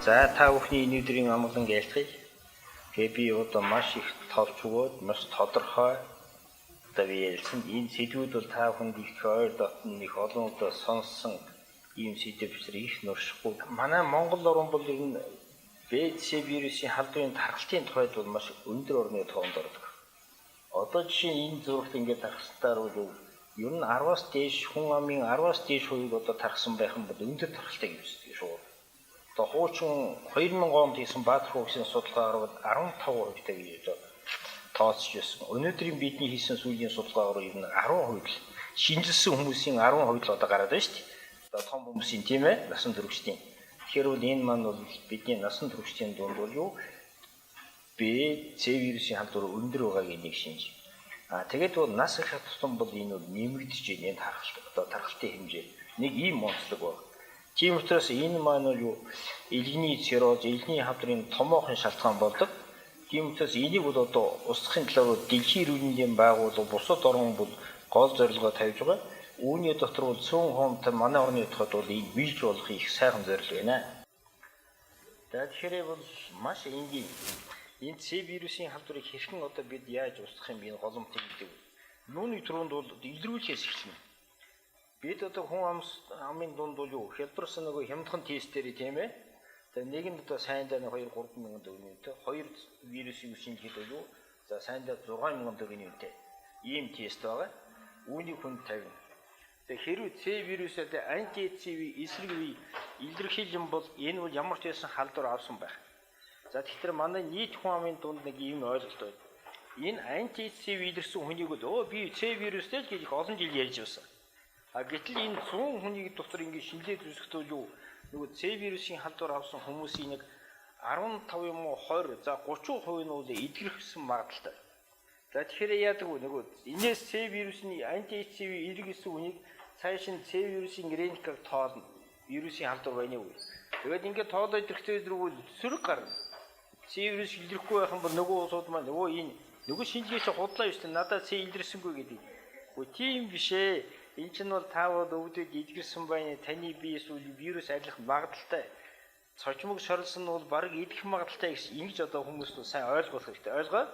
За, та бүхний энэ өдрийн амгалан айлтгая. Тэгээ би одоо маш их товч өгөөд маш тодорхой одоо би ярьсан. Энэ сэдвүүд бол та бүхэнд их ойр дотн их олон удаа сонссон ийм сэдэв учраас их нуршихгүй. Манай Монгол орн бол ер нь ВЦ вирусын халдварын тархалтын тухайд бол маш өндөр орны тоонд ордог. Одоо жишээ нь энэ зурагт ингээд тархсантаар бол ер нь 10-аас дээш хүн амын 10-аас дээш хувийг одоо тархсан байх юм бол өндөр тархалтай гэж үздэг шүү. Одоо хуучин 2000 онд хийсэн Баатар хуугсын судалгаагаар бол 15% тай гэж одоо тооцож байсан. Өнөөдрийн бидний хийсэн сүүлийн судалгаагаар ер нь 10% л шинжилсэн хүмүүсийн 10% л одоо гараад байна шүү дээ. Одоо том хүмүүсийн, тийм ээ, насан туршидын. Тэгэхээр бол энэ маань бол бидний насан туршидын дунд бол юу Б, С вирусын халдвар өндөр байгааг нэг шинж. А тэгээд бол нас их тутам бол энэ бол нэмэгдэж байна. Энэ тархалт, одоо тархалтын хэмжээ. Нэг ийм онцлог байна. Тийм учраас энэ маань бол юу элгэний цирроз, элгэний халдварын томоохон шалтгаан болдог. Тийм учраас энийг бол одоо устгахын талаар дэлхийн эрүүл мэндийн байгууллага, бусад орн бол гол зорилгоо тавьж байгаа. Үүний дотор бол цөөн хоомтой манай орны тухайд бол энэ биелж болох их сайхан зорилго байна. За, тэгэхээр бол маш энгийн. Энэ С вирусын халдварыг хэрхэн одоо бид яаж устгах юм бэ? Энэ голомт гэдэг. Нүүнний түрүүнд бол илрүүлэхээс эхэлнэ. Бид одоо хүн амын дунд бол юу хялбарсан нөгөө хямдхан тестээр, тийм ээ. За, нэг нь одоо сайндаа 2 3 мянган төгрөгийн үнэтэй, хоёр вирусын шинжилгээд бол юу за сайндаа 6 мянган төгрөгийн үнэтэй ийм тест байгаа. Үүнийг хүн тавина. Тэгээ хэрвээ С вирусад анти HCV эсрэг үе илэрхийлэн юм бол энэ бол ямар ч байсан халдвар авсан байх. За, тэгэхээр манай нийт хүн амын дунд нэг ийм ойлголт байна. Энэ анти HCV илэрсэн хүнийг бол өө би С вирустэй л гэж их олон жил ярьж байсан. А гэтэл энэ 100 хүнийг дотор ингэ шинжилээд үзэхдээ юу нөгөө С вирусын халдвар авсан хүмүүсийн нэг 15 юм уу 20, за 30% нь бол эдгэрхсэн магадлалтай. За, тэгэхээр яадаг вэ? Нөгөө энэс С вирусын анти HCV эргэсэн хүнийг цааш нь С вирусын РНК-г тоолно. Вирусын халдвар байна уу? Тэгээд ингээд тоолоод ирэхдээ зэрэг сөрөг гарна. С вирус илрэхгүй байх юм бол нөгөө улсууд маань нөгөө энэ нөгөө шинжилгээ чи худлаа юу шүү дээ. Надад С илэрсэнгүй гэдэг. Үгүй, тийм биш ээ. Энэ чинь бол та бол өвдөд эдгэрсэн байна. Таны бие эсвэл вирус арилах магадлалтай. Цочмог шорилсон нь бол бараг идэх магадлалтай гэж ингэж одоо хүмүүст сайн ойлгох хэрэгтэй. Ойлгоо?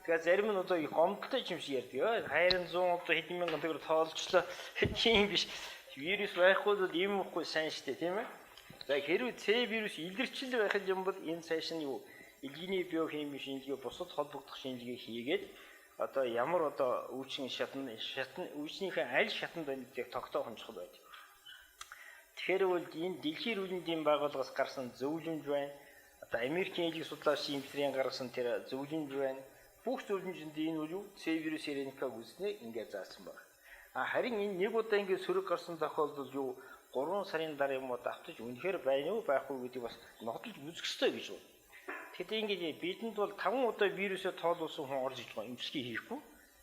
Тэгэхээр зарим нь одоо их гомдолтой юм шиг ярьдаг. Хайрын 100 одоо хэдэн мянган төгрөг тоолчлоо. Тийм биш. Вирус байхгүй бол юм уухгүй сайн шүү дээ, тийм ээ. За, хэрвээ С вирус илэрчил байх юм бол энэ цааш нь юу элгэний биохими шинжилгээ, бусад холбогдох шинжилгээ хийгээд одоо ямар одоо өвчин шатн шатн өвчнийхээ аль шатанд байна гэдгийг тогтоох нь чухал байдаг. Тэгэхээр бол энэ дэлхийн эрүүл мэндийн байгууллагаас гарсан зөвлөмж байна. Одоо Америкийн элэг судлаачдын эмчилгээний гаргасан тэр зөвлөмж байна. Бүх зөвлөмжөнд энэ үл юу С вирус РНК-г үзнэ ингээд заасан байна. А харин энэ нэг удаа ингээд сөрөг гарсан тохиолдолд юу 3 сарын дараа юм уу давтаж үнэхээр байна уу байхгүй гэдгийг бас нотолж үзэх ёстой гэж байна. Тэгэхээр ингээд бидэнд бол 5 удаа вирусээ тоолуулсан хүн орж иж байгаа, эмчилгээ хийхгүй.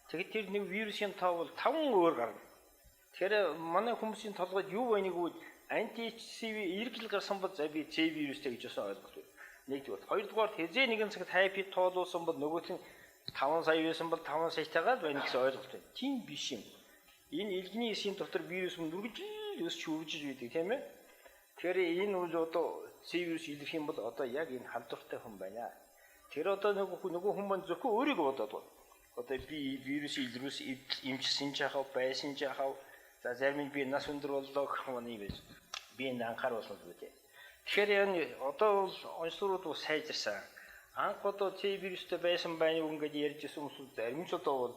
Тэгэхээр тэр нэг вирусын тоо бол 5 өөр гарна. Тэгэхээр манай хүмүүсийн толгойд юу байныг үл анти HCV эргэл гарсан бол за би С вирустэй гэж бас ойлголт байна. Нэгдүгээр. Хоёрдугаар, хэзээ нэгэн цагт хайпид тоолуулсан бол нөгөөх нь 5 сая байсан бол 5 саятайгаа л байна гэсэн ойлголт байна. Тийм биш юм. Энэ элгэний эсийн дотор вирус мөн үргэлж өсч хөгжиж байдаг, тийм ээ. Тэгэхээр энэ үл одоо С вирус илэрх юм бол одоо яг энэ халдвартай хүн байна. Тэр одоо нөгөө хүн маань зөвхөн өөрийгөө бодоод байна. Одоо би вирус илрүүс эмчсэн жахав байсан жахав. За, зарим нь би нас өндөр боллоо гэх юм уу байж. Би энэ анхааруулсан зүйл үү. Тэгэхээр энэ одоо бол онцлогууд бол сайжирсан. Анх одоо С вирустэй байсан байна уу ингэж ярьж ирсэн хүмүүс зарим ч одоо бол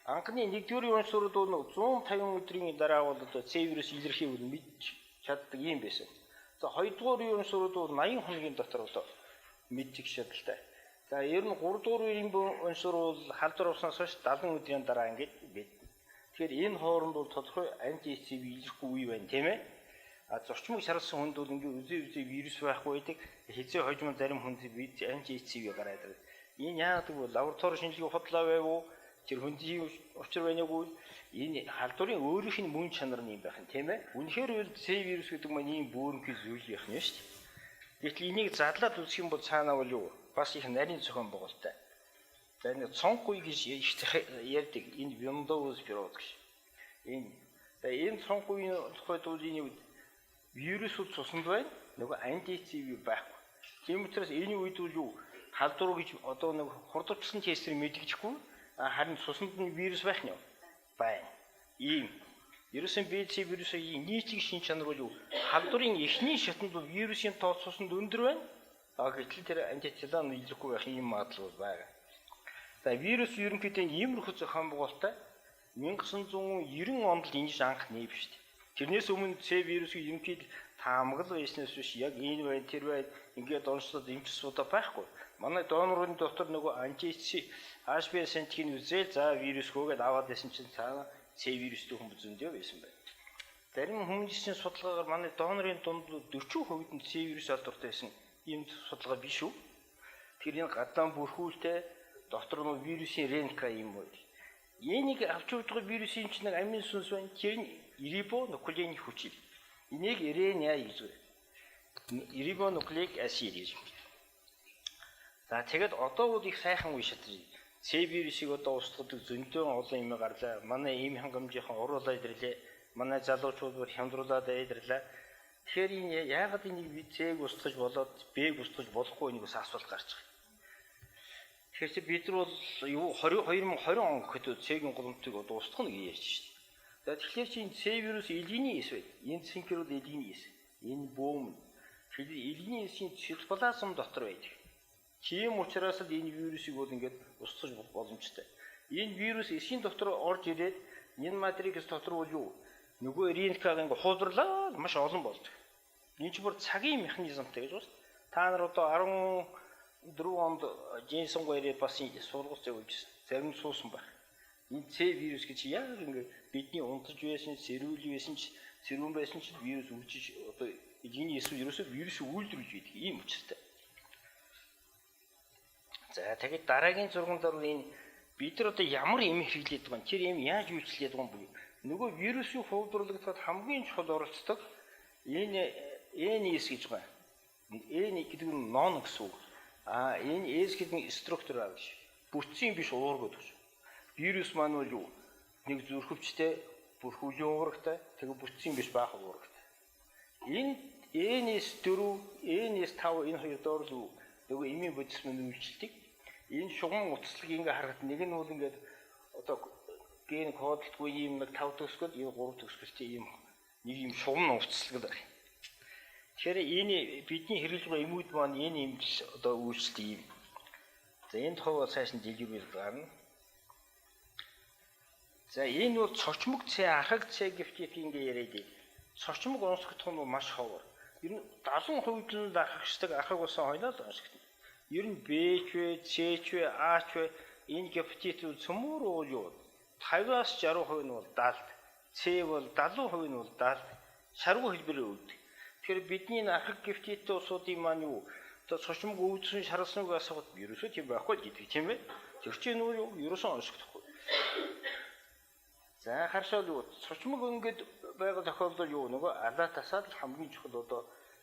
анхны нэгдүгээр онцлогууд бол 150 өдрийн дараа бол одоо С вирус илэрхийг мэдж чаддаг юм байсан. За, хоёрдугаар үеийн онцлогууд бол 80 хоногийн дотор одоо мэдчих шаардлагатай. За, ер нь гуравдугаар үеийн онцлог бол халдвар авснаас хойш 70 өдрийн дараа ингэж бид. Тэгэхээр энэ хооронд бол тодорхой анти HCV илэрхгүй үе байна, тийм ээ. А зурчмыг шаралсан хүнд бол ингээ үзээ үзээ вирус байхгүй байдаг. Хизээ хожим зарим хүнд анти HCV гараад байдаг. Энэ яагаад гэвэл лаборатори шинжилгээ худлаа байв уу? Тэр хөндийн учир байна уу? Энэ халдварын өөрийнх нь мөн чанар нь юм байх нь, тийм ээ. Үнэхээр бол С вирус гэдэг маань ийм бөөрөнхий зүйл юм шүү дээ. Гэтэл энийг задлаад үзэх юм бол цаанаа бол юу? Бас их нарийн зохион байгуулалттай. За, энэ цонхгуй гэж ярьдаг. Энэ Windows Pro гэж. Энэ за энэ цонхгүйн тухайд бол энэ вирусууд цуснд байна. Нөгөө анти-HCV байхгүй. Тийм учраас энэ үед бол юу халдвар гэж одоо нэг хурдвчилсан тестээр мэдгэжгүй, харин цуснд нь вирус байх нь юу? Байна. Ийм. Ерөөсөн BC вирусын нийтлэг шин чанар бол юу? Халдварын эхний шатанд бол вирусын тоо цуснд өндөр байна. А гэтэл тэр антитилаа нь илэрхгүй байх ийм магадлал бол байгаа. За, вирус ерөнхийдөө иймэрхүү зохион байгуулалттай 1990 онд л ингэж анх нээв шүү дээ. Тэрнээс өмнө С вирусыг ерөнхийдөө таамаглал байснаас биш яг энэ байна, тэр байна, ингээд онцлоод эмчилс удаа байхгүй. Манай донорын дотор нөгөө анти-С HBs антиген үзээл, за вирус хөгээд аваад байсан чинь цаана С вирустэй хүмүүс зөндөө байсан байна. Зарим хүмүүсийн судалгаагаар манай донорын дунд 40% нь С вирус халдвартай байсан ийм судалгаа биш үү? Тэр энэ гадаан бүрхүүлтэй дотор нь вирусын РНК юм уу? Энийг авч явж байгаа вирусын чинь нэг амин сүнс байна. Тэр нь рибонуклеин хүчил. Энийг РНА гэж байна. Рибонуклеик acid гэж. За, тэгэд одоо бол их сайхан үе шатж. С вирусыг одоо устгадаг зөндөө олон юм гарлаа. Манай эм хангамжийнхан оруулаад ирлээ. Манай залуучууд бүр хямдруулаад ирлээ. Тэгэхээр энэ яагаад энийг би С-г устгаж болоод Б-г устгаж болохгүй, нэг бас асуулт гарч байгаа. Тэгэхээр чи бид нар бол юу 20 2020 он гэхэд С-гийн голомтыг одоо устгах нь гэж ярьж шээ. За, тэгэхээр чи энэ С вирус элгэний эс байд. Энэ цэнхэр бол элгэний эс. Энэ бөөм. Тэгэхээр элгэний эсийн цитоплазм дотор байдаг. Тийм учраас л энэ вирусыг бол ингээд устгах боломжтой. Энэ вирус эсийн дотор орж ирээд энэ матрикс дотор бол юу? Нөгөө РНК-г ингээд хуулбарлаа маш олон болдог. Энэ ч бүр цагийн механизмтай гэж байна. Та нар одоо 14 онд Джейсон Гойрээ бас сургууль явуулжсэн. Зарим нь суусан байх. Энэ С вирус гэж яг ингээд бидний унтаж байсан, сэрүүл байсан ч, сэрүүн байсан ч вирус үржиж одоо энэ эс ерөөсөө вирус үйлдвэрлэж байдаг ийм учиртай. За, тэгэд дараагийн зурган дээр энэ бид нар одоо ямар эм хэрэглээд байгаа юм? Тэр эм яаж үйлчлээд байгаа юм бэ? Нөгөө вирусын хуулбарлагдахад хамгийн чухал оролцдог энэ NS гэж байгаа. N гэдэг нь non гэсэн үг. А энэ S гэдэг нь structural гэж. Бүтцийн биш уургууд гэж. Вирус маань бол юу? Нэг зүрхвчтэй, бүрхүүлийн уурагтай, тэгээ бүтцийн биш баахан уурагтай. Энэ NS4, NS5 энэ хоёр доор л нөгөө эмийн бодис мань үйлчлдэг. Энэ шугам утслаг ингээ харахад нэг нь бол ингээд одоо ген кодолтгүй ийм нэг 5 төгсгөл, ийм 3 төгсгөлтэй ийм нэг ийм шугам утслаг байна. Тэгэхээр энэ бидний хэрэглэж байгаа эмүүд маань энэ эмч одоо үйлчлдэг юм. За, энэ тухай бол цааш нь дэлгэрүүл гарна. За, энэ бол цочмог С, архаг С гепатит ингээ яриад. Цочмог онцгох нь маш ховор. Ер нь 70% нь архагчдаг, архаг болсон хойноо л онцгох. Ер нь Б ч вэ, С ч вэ, А ч вэ энэ гепатит цөмөр уул юу? 50-аас 60% нь бол 70. С бол 70% нь бол 70. Шаргуу хэлбэрээр өвдөг. Тэгэхээр бидний архаг гепатит улсуудын маань юу? Одоо цочмог өвдсөн, шаралсан үг асуухад ерөөсөө тийм байхгүй л гэдэг, тийм ээ. Тэр чинь нүү юу? Ерөөсөө онцгохгүй. За, харшаал юу? Цочмог ингээд байгаа тохиолдолд юу? Нөгөө алаа тасаад л хамгийн чухал одоо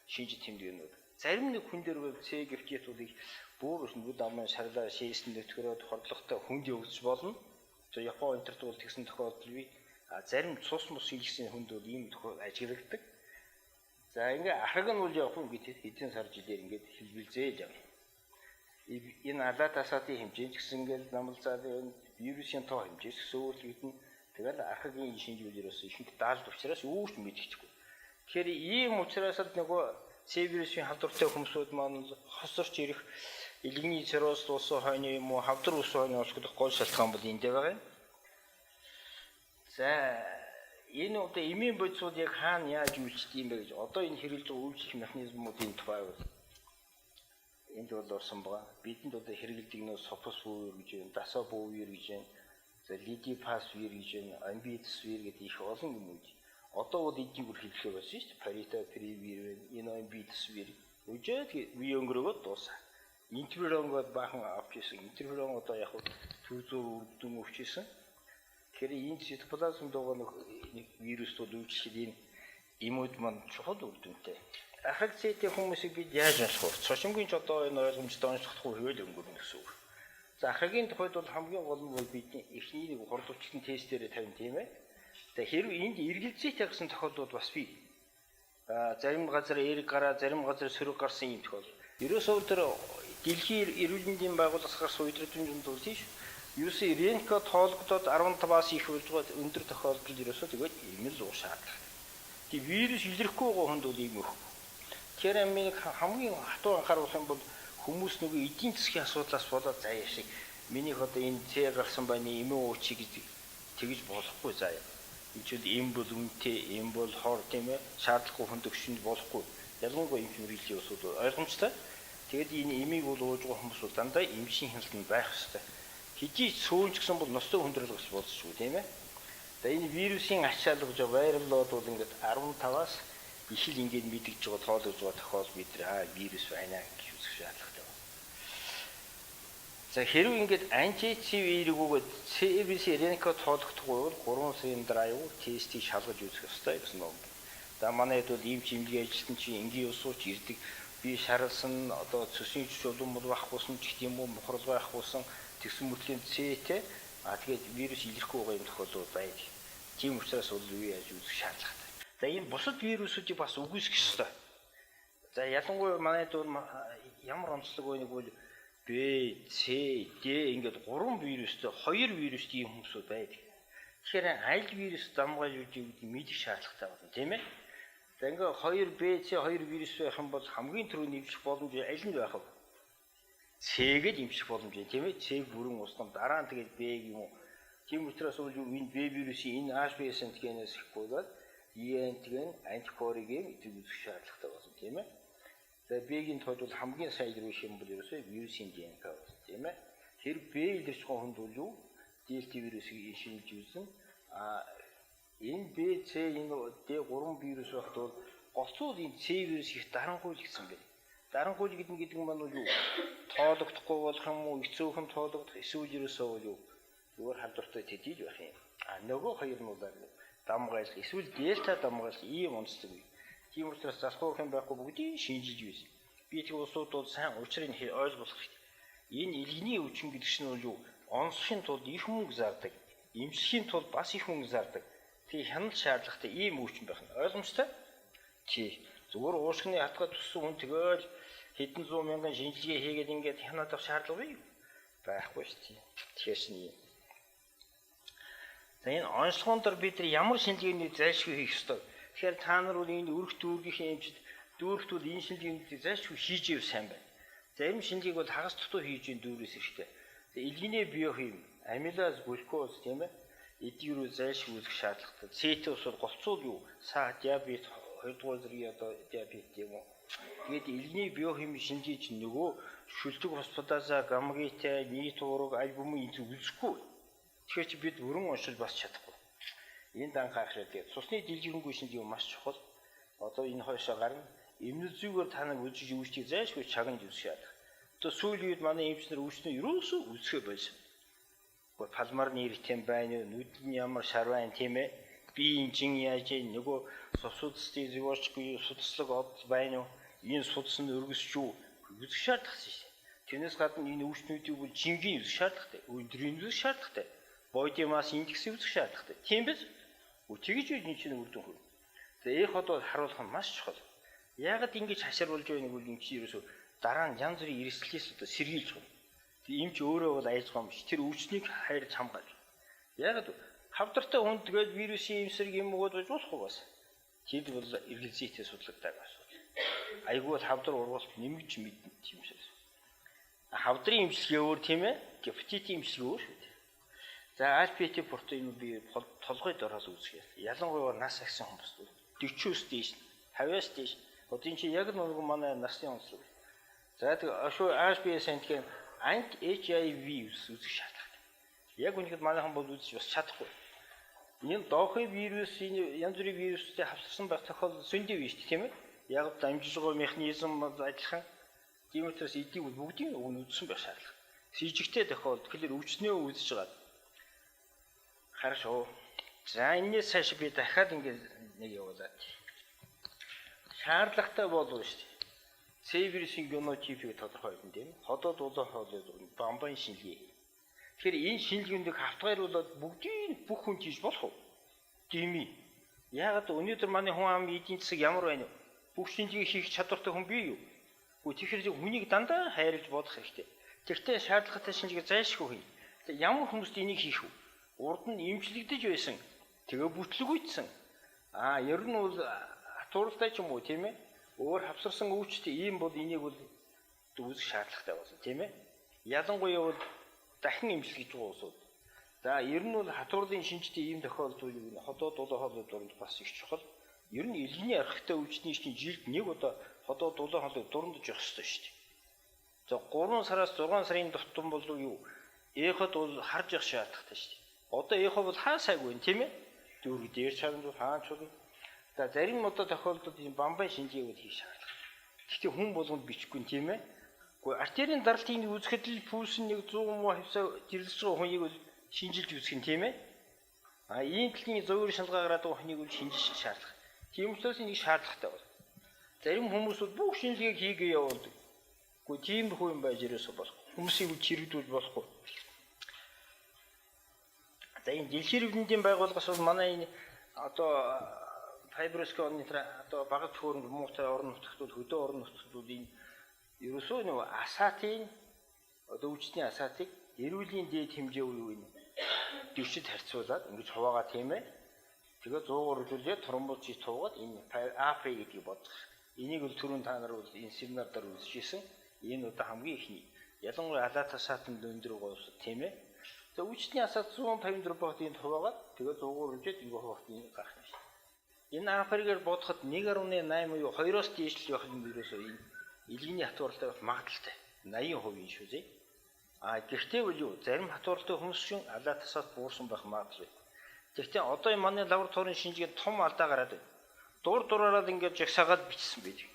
шинж тэмдэг нь. Зарим нэг хүн дээр бол С гепатит бол бүр нүд амын шарлаа шээсэн нөтгөрөөд хордлоготой хүнд явагдаж болно. За, Япон энтерт бол тэгсэн тохиолдол бий. А зарим цус мус хийлгсэн хүнд бол ийм тохиол ажиглагддаг. За, ингээ архаг нь бол явах юм гэдэг хэдэн сар жилээр ингээд хэлбэлзээл явна. Энэ алаа тасаатын хэмжээ ч гэсэн ингээл намалзаад энэ вирусын тоо хэмжээ ч гэсэн өөрчлөгдөнө. Тэгэл архагийн шинжүүл ерөөсөө ихэнх даалд учраас юу ч мэдчихгүй. Тэгэхээр ийм учраас л нөгөө С вирусын халдвартай хүмүүсүүд маань хосорч ирэх, элгэний цирроз уусан хойно юм уу хавдар уусан хойно онцгох гол шалтгаан бол энд байгаа юм. За, энэ одоо эмийн бодисууд яг хаана яаж үйлчлдэг юм бэ гэж одоо энэ хэрэглэж байгаа үйлчлэх механизмуудын тухай бол энд бол орсон байгаа. Бидэнд одоо хэрэглэдэг нөө софосбувир гэж байна, дасабувир гэж байна, за лидипасвир гэж байна, амбидсвир гэдэг их олон юм үү. Одоо бол эдийн бүр хэлэхээ болсон шүү дээ. Парита привир байна, энэ амбидсвир. Үжээд үе өнгөрөөгөө дуусаа. Интерферонгод баахан авч ирсэн. Интерферон одоо яг төв зуур үр дүн өгч ирсэн. Тэгэхээр энэ цитоплазмд байгаа нэг вирусууд үйлчлэхэд энэ эмүүд маань чухал үр дүнтэй. Архаг цэтэй хүмүүсийг бид яаж унших вэ? Цочмогийн ч одоо энэ ойлгомжтой унших хэвэл өнгөрнө гэсэн үг. За, архагийн тухайд бол хамгийн гол нь бол бидний эхний нэг хурдвчлан тестээрээ тавина, тийм ээ. За, хэрв энд эргэлзээтэй гэсэн тохиолдол бас бий. Зарим газар эерэг гараа, зарим газар сөрөг гарсан юм тохиолдол. Ерөөсөө тэр дэлхийн эрүүл мэндийн байгууллагаас гарсан үеийн бол тийш. Ерөөсөө РНК тоологдоод 15-аас их болж байгаа өндөр тохиолдолд ерөөсөө тэгээд ийм л уух шаардлага. Тэг вирус илэрхгүй байгаа хүнд бол ийм өгөхгүй. Тэгэхээр миний хамгийн хатуу анхааруулах юм бол хүмүүс нөгөө эдийн засгийн асуудлаас болоод заяа шиг минийх одоо энэ С гарсан байна, эмээ уучи гэж тэгж болохгүй заяа. Энэ ч эм бол үнэтэй, эм бол хор тийм ээ, шаардлагагүй хүнд өгшөнд болохгүй. Ялангуяа эмч мэргэжлийн улсууд ойлгомжтой. Тэгэд энэ эмийг бол ууж байгаа хүмүүс бол дандаа эмчийн хяналтанд байх ёстой. Хэдий сөөнч гэсэн бол ностой хүндрэл бас болзошгүй тийм ээ. За энэ вирусын ачаал гэж viral load бол ингээд 15-аас их л ингээд мэдэгдэж байгаа, тоологдож байгаа тохиол бид нар вирус байна гэж үзэх шаардлагатай байна. За хэрвээ ингээд анти-HIV эерэг бөгөөд C-вирусын РНК тоологдохгүй бол 3 сарын дараа юу тестийг шалгаж үзэх ёстой гэсэн ном. За манай хэд бол ийм чимлэгийн ажилтан чи энгийн усууч ирдэг. Би шаралсан одоо цөсний жүч улам бол ахгүйсэн ч гэх юм уу, мухралгаа ахгүйсэн тэгсэн мөртлөө С-тэй тэгээд вирус илэрхгүй байгаа юм тохиолдол байдаг. Тийм учраас бол юу яаж үзэх шаардлагатай. За энэ бусад вирусуудыг бас үгүйсгэх ёстой. За ялангуяа манай дүүр ямар онцлог вэ нэгвэл B, C, D ингээд 3 вирустэй 2 вирустэй юм хүмүүсүүд байдаг. Тэгэхээр аль вирус дамгааж үжиг гэдгийг мэдэх шаардлагатай байна, тийм ээ. За ингээд 2 B, C 2 вирус байх юм бол хамгийн түрүүний эвжих боломж аль нь байх вэ? C-г эмчих боломж, тийм ээ. C бүрэн устгам дараа нь тэгээд B юм уу. Тийм учраас бол энэ B вирусын энэ HBs антигенээс ихгүй бол E антиген антикорыг юм идэв үзэх шаардлагатай болно, тийм ээ. За B-гийн тулд бол хамгийн сайн илэрхийлэх юм бол ерөөсөө вирусын ДНК байна, тийм ээ. Тэр B илэрч байгаа хүнд бол юу? Дельта вирусыг шинжилж үзэн. Энэ B, C, энэ D 3 вирус байхад бол голцоо энэ C вирус их дарангуй л гэсэн байна. Дарангуй гэдэг нь маань бол юу? Тоологдохгүй болох юм уу? Эцөөхөн тоологдох эсвэл ерөөсөө бол юу? Зүгээр халдвартай тэдийж байх юм. Нөгөө хоёр нь бол дамгайлах эсвэл дельта дамгайлах ийм онцлог бий. Тийм учраас залхуурах юм байхгүй, бүгдийг шинжилж үйсэн. Би тэг улсууд бол сайн учрыг ойлгох хэрэгтэй. Энэ илгэний өвчин гэдэг чинь бол юу? Онцлохын тулд их мөнгө зардаг. Эмчлэхийн тулд бас их мөнгө зардаг. Тэгээ хяналт шаардлагатай ийм өвчин байх нь ойлгомжтой. Тий. Зүгээр уушгины хатгаа төссөн хүн тэгэл хэдэн зуун мянган шинжилгээ хийгээд ингээд хянаад авах шаардлага бий байхгүй шүү дээ. Тэгэхээр чинь юм. За энэ онцлогон дор бид нар ямар шинжилгээний зайлшгүй хийх ёстой. Тэгэхээр та нар бол энэ өрх дүүргийнхэн эмчид дүүрэгт бол энэ шинжилгээнүүдийг зайлшгүй хийж ив сайн байна. Зарим шинжилгээг бол хагас дутуу хийж ийн дүүрээс хэрэгтэй. За илгэний биохим, амилаз, глюкоз тийм ээ. Эдгээр рүү зайлшгүй үзэх шаардлагатай. ЦТ ус бол голцуул юу? Са диабет 2 дугаар зэргийн одоо диабет юм уу? Тэгээд илгэний биохим шинжилгээ чинь нөгөө шүлдэг фосфатаза, гамгитай, нийт уурга, альбумин энэ үзэхгүй. Тэгэхээр чи бид өрөн уншиж бас чадахгүй. Энд анхаарах хэрэгтэй. Цусны дэлгэрэнгүй шинжилгээ маш чухал. Одоо энэ хойшоо гарна. Эмнэл зүйгээр та нар үзэж үүсчийг зайлшгүй чагнаж үзэх шаардлага. Одоо сүүлийн үед манай эмч нар үүснээ ерөөсөө үзэхээ байсан. Гэхдээ палмар нэртэй байна уу? Нүд нь ямар шар байна тийм ээ? Би инжин яаж нөгөө сусудсны зүйвочгүй судслаг од байна уу? Энэ судас нь өргөсч үү? Үзэх шаардлагатай шээ. Тэрнээс гадна энэ өвчнүүдийг бол жингийн үзэх шаардлагатай. Өндрийн үзэх шаардлагатай. Body mass index-ийг үзэх шаардлагатай. Тийм биз? Тэгж үл энэ чинь үр дүн хүрнэ. За эх одоо харуулах нь маш чухал. Яагаад ингэж хашааруулж байна гэвэл энэ чинь ерөөсөө дараа нь янз бүрийн эрсдлээс одоо сэргийлж байгаа. Тэг эмч өөрөө бол аяж байгаа юм биш. Тэр өвчнийг хайрж хамгаалж. Яагаад хавдартай хүнд тэгээд вирусын эмсэрэг юм өгөөд байж болохгүй бас. Тэд бол эргэлзээтэй судлагддаг асуудал. Айгүй бол хавдар ургуулт нэмэгч мэднэ тийм шээ. Хавдрын эмчилгээ өөр тийм ээ. Гепатитийн эмчилгээ өөр шүү дээ. За альфа протеин би толгой дороос үүсгэх. Ялангуяа нас ахсан хүмүүс 40-оос дээш, 50-аас дээш. Одоо энэ чинь яг нэг манай насны онцлог. За тэг ашуу HBS антиген анти HIV үзэх шаардлагатай. Яг үнэхээр манайхан бол үзэж бас чадахгүй. Энэ доохын вирус, энэ янз бүрийн вирустэй хавсарсан байх тохиолдол зөндөө биш тийм ээ. Яг дамжиж байгаа механизм адилхан. Тийм учраас эдийг бүгдийг уг нь үзсэн байх шаардлага. Сэжигтэй тохиолдол тэгэхээр өвчнөө үзэж байгаа. Хорошо. За энэс цааш би дахиад ингээд нэг явуулаад. Шаардлагатай болов шүү дээ. С вирусын генотипийг тодорхойлно тийм ээ. Ходоод улаан хоолой бамбан шинжилгээ. Тэгэхээр энэ шинжилгээндийг хавтгайруулад бүгдийг бүх хүн хийж болох уу? Дими. Яагаад өнөөдөр манай хүн ам эдийн засаг ямар байна вэ? Бүх шинжилгээ хийх чадвартай хүн бий юу? Үгүй тэгэхээр хүнийг дандаа хайрлаж бодох хэрэгтэй. Тэгтээ шаардлагатай шинжилгээ зайлшгүй хий. Тэгээ ямар хүмүүст энийг хийх вэ? Урд нь эмчлэгдэж байсан. Тэгээ бүтлгүүцсэн. Аа, ер нь бол хатууралтай ч юм уу, тийм ээ? Өөр хавсарсан өвчтэй ийм бол энийг бол үүсэх шаардлагатай болсон, тийм ээ? Ялангуяа бол дахин эмчлэгдэж байгаа улсууд. За, ер нь бол хатуурлын шинжтэй ийм тохиолдол юу ходоо дулаан хоолой дурамд бас их чухал. Ер нь элгэний архитай өвчтний чинь жилд нэг удаа ходоо дулаан хоолой дурамдаж явах ёстой шүү дээ. За, 3 сараас 6 сарын тутам бол юу? Эход бол харж явах шаардлагатай шүү дээ. Одоо эхо бол хаа сайгүй юм, тийм ээ? Дүүрэг дээр чарна, хаан чурна. За, зарим одоо тохиолдолд энэ бамбай шинжилгээг бол хийх шаардлага. Гэхдээ хүн болгонд бичихгүй, тийм ээ? Гэхдээ артерийн даралтыг үзэхэд л пульс нь нэг 100 муу хавьсаа жирлэж байгаа хүнийг бол шинжилж үзэх нь, тийм ээ? А ийм талын зовөр шалгаа гараад байгаа хүнийг бол шинжих шаардлага. Тийм учраас энийг шаардлагатай байна. Зарим хүмүүс бол бүх шинжилгээг хийгээ явуулдаг. Гэхдээ тиймэрхүү юм байж ерөөсөө болохгүй. Хүмүүсийг чирэгдүүлж болохгүй. За, энэ дэлхийн эрүүл мэндийн байгууллагаас бол манай энэ одоо FibroScan оны одоо бага төхөөрөмж муутай орон нутгууд, хөдөө орон нутгууд энэ ерөөсөө нэг асаатын одоо өвчтний асаатыг эрүүлийн дээд хэмжээ үе энэ 40-д харьцуулаад ингэж хуваагаа, тийм ээ. Тэгээ 100-аар үржүүлээд тромбоцит туугаад энэ АП гэдгийг бодох. Энийг бол түрүүн та нар бол энэ семинар дээр үзчихсэн. Энэ одоо хамгийн ихний. Ялангуяа алаат асаатанд өндөр байгаа тийм ээ. За, өвчтний асаат 154 багт энд хуваагаад тэгээ 100-аар үржээд ингэ хуваахт энэ гарах юм шиг. Энэ Африкээр бодоход 1.8 юу 2-оос дээш л явах юм ерөөсөө энэ элгэний хатууралтай байх магадлалтай. 80% шүү зээ. А гэртээ бол юу зарим хатууралтай хүмүүс шин алаат асаат буурсан байх магадлал. Гэхдээ одоо энэ манай лабораторийн шинжилгээнд том алдаа гараад байна. Дур дураараа ингээд жагсаагаад бичсэн байдаг.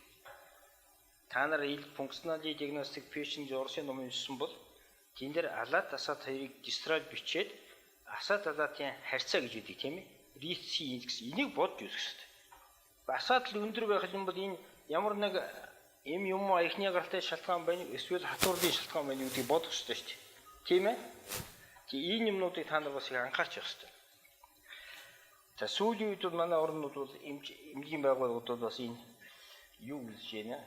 Та нар ил функционалын диагностик пэшн Оросын ном уншсан бол тэн дээр алаат асаат хоёрыг дистрал бичээд асаат алаатын харьцаа гэж үүдэг, тийм ээ. Рици индекс энийг бодж үзэх хэрэгтэй. Асаат л өндөр байх юм бол энэ ямар нэг эм юм уу аяхны гаралтай шалтгаан байна эсвэл хатуурлын шалтгаан байна гэдгийг бодох хэрэгтэй шүү дээ. Тийм ээ? Тийм энэ юмнуудыг та нар бас их анхаарч явах хэрэгтэй. За, сүүлийн үед бол манай орнууд бол эмнэлгийн байгууллагууд бас энэ юу гэж байна?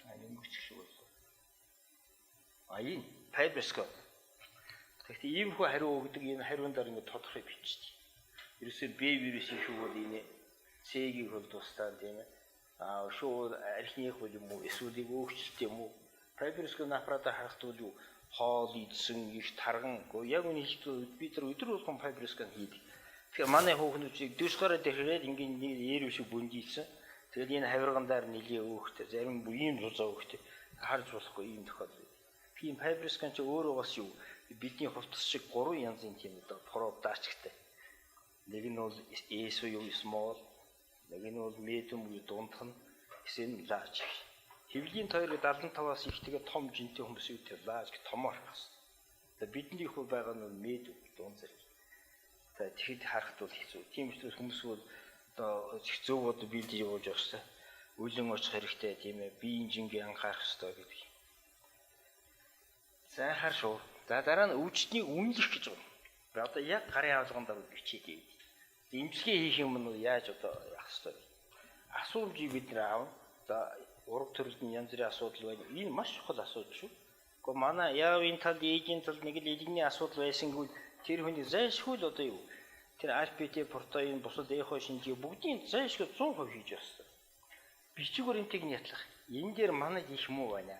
А юм бичих шиг болсон. А энэ FibroScan. Тэгэхдээ иймэрхүү хариу өгдөг, энэ хариун дээр ингээд тодорхой бичдэг. Ерөөсөө Б вирусын шүүх бол энэ С-ийг бол тусдаа, тийм ээ. А шүүх архиных бол юм уу эсвэл өөрчлөлт юм уу? FibroScan аппаратаар харахад бол юу хоол идсэн их тарган яг үний хэлдэг бид нар өдөр болгон FibroScan хийдэг. Тэгэхээр манай хүүхнүүдийг 40 гаруй дээрээд ингээд нэг ээр шиг бүндийсэн. Тэгэл энэ хавирган дээр нэлээ өөхтэй, зарим ийм тузаа өөхтэй харж болохгүй ийм тохиолдол. Тийм FibroScan чи өөрөө бас юу бидний хувцас шиг 3 янзын тийм одоо проб даачтай. Нэг нь бол S юу small, нэг нь бол medium буюу дундх нь, эсвэл нь large. Хэвлийн тойрог 75-аас ихтэйгээ том жинтэй хүмүүсийг тэр large томоор харах хэрэгтэй. Тэгээ бидний хүү байгаа нь medium дунд зэрэг. За, тэгэхэд харахад бол хэцүү. Тийм учраас хүмүүс бол одоо их зөв одоо биелж явуулж явах хэрэгтэй. Үлэн очих хэрэгтэй, тийм ээ. Биеийн жингээ анхаарах хэрэгтэй гэдэг. За, хар шүү. За, дараа нь өвчтнийг үнэлэх гэж байна. Одоо яг гарын авлаган дараа бичээд идэв. Эмчилгээ хийх юм нь яаж одоо явах хэрэгтэй вэ? Асуумжийг бид нэр аавна. За, ураг төрөлд нь янз бүрийн асуудал байна. Энэ маш чухал асуудал шүү. Гэхдээ манай яавын тал, ээжийн тал нэг л элгэний асуудал байсангүй тэр хүний зайлшгүй л одоо юу? Тэр RPT протеин бусад эхо шинжилгээ бүгдийн зайлшгүй 100% хийж явах хэрэгтэй. Бичиг баримтыг нь ятлах. Энэ дээр манайд их муу байна.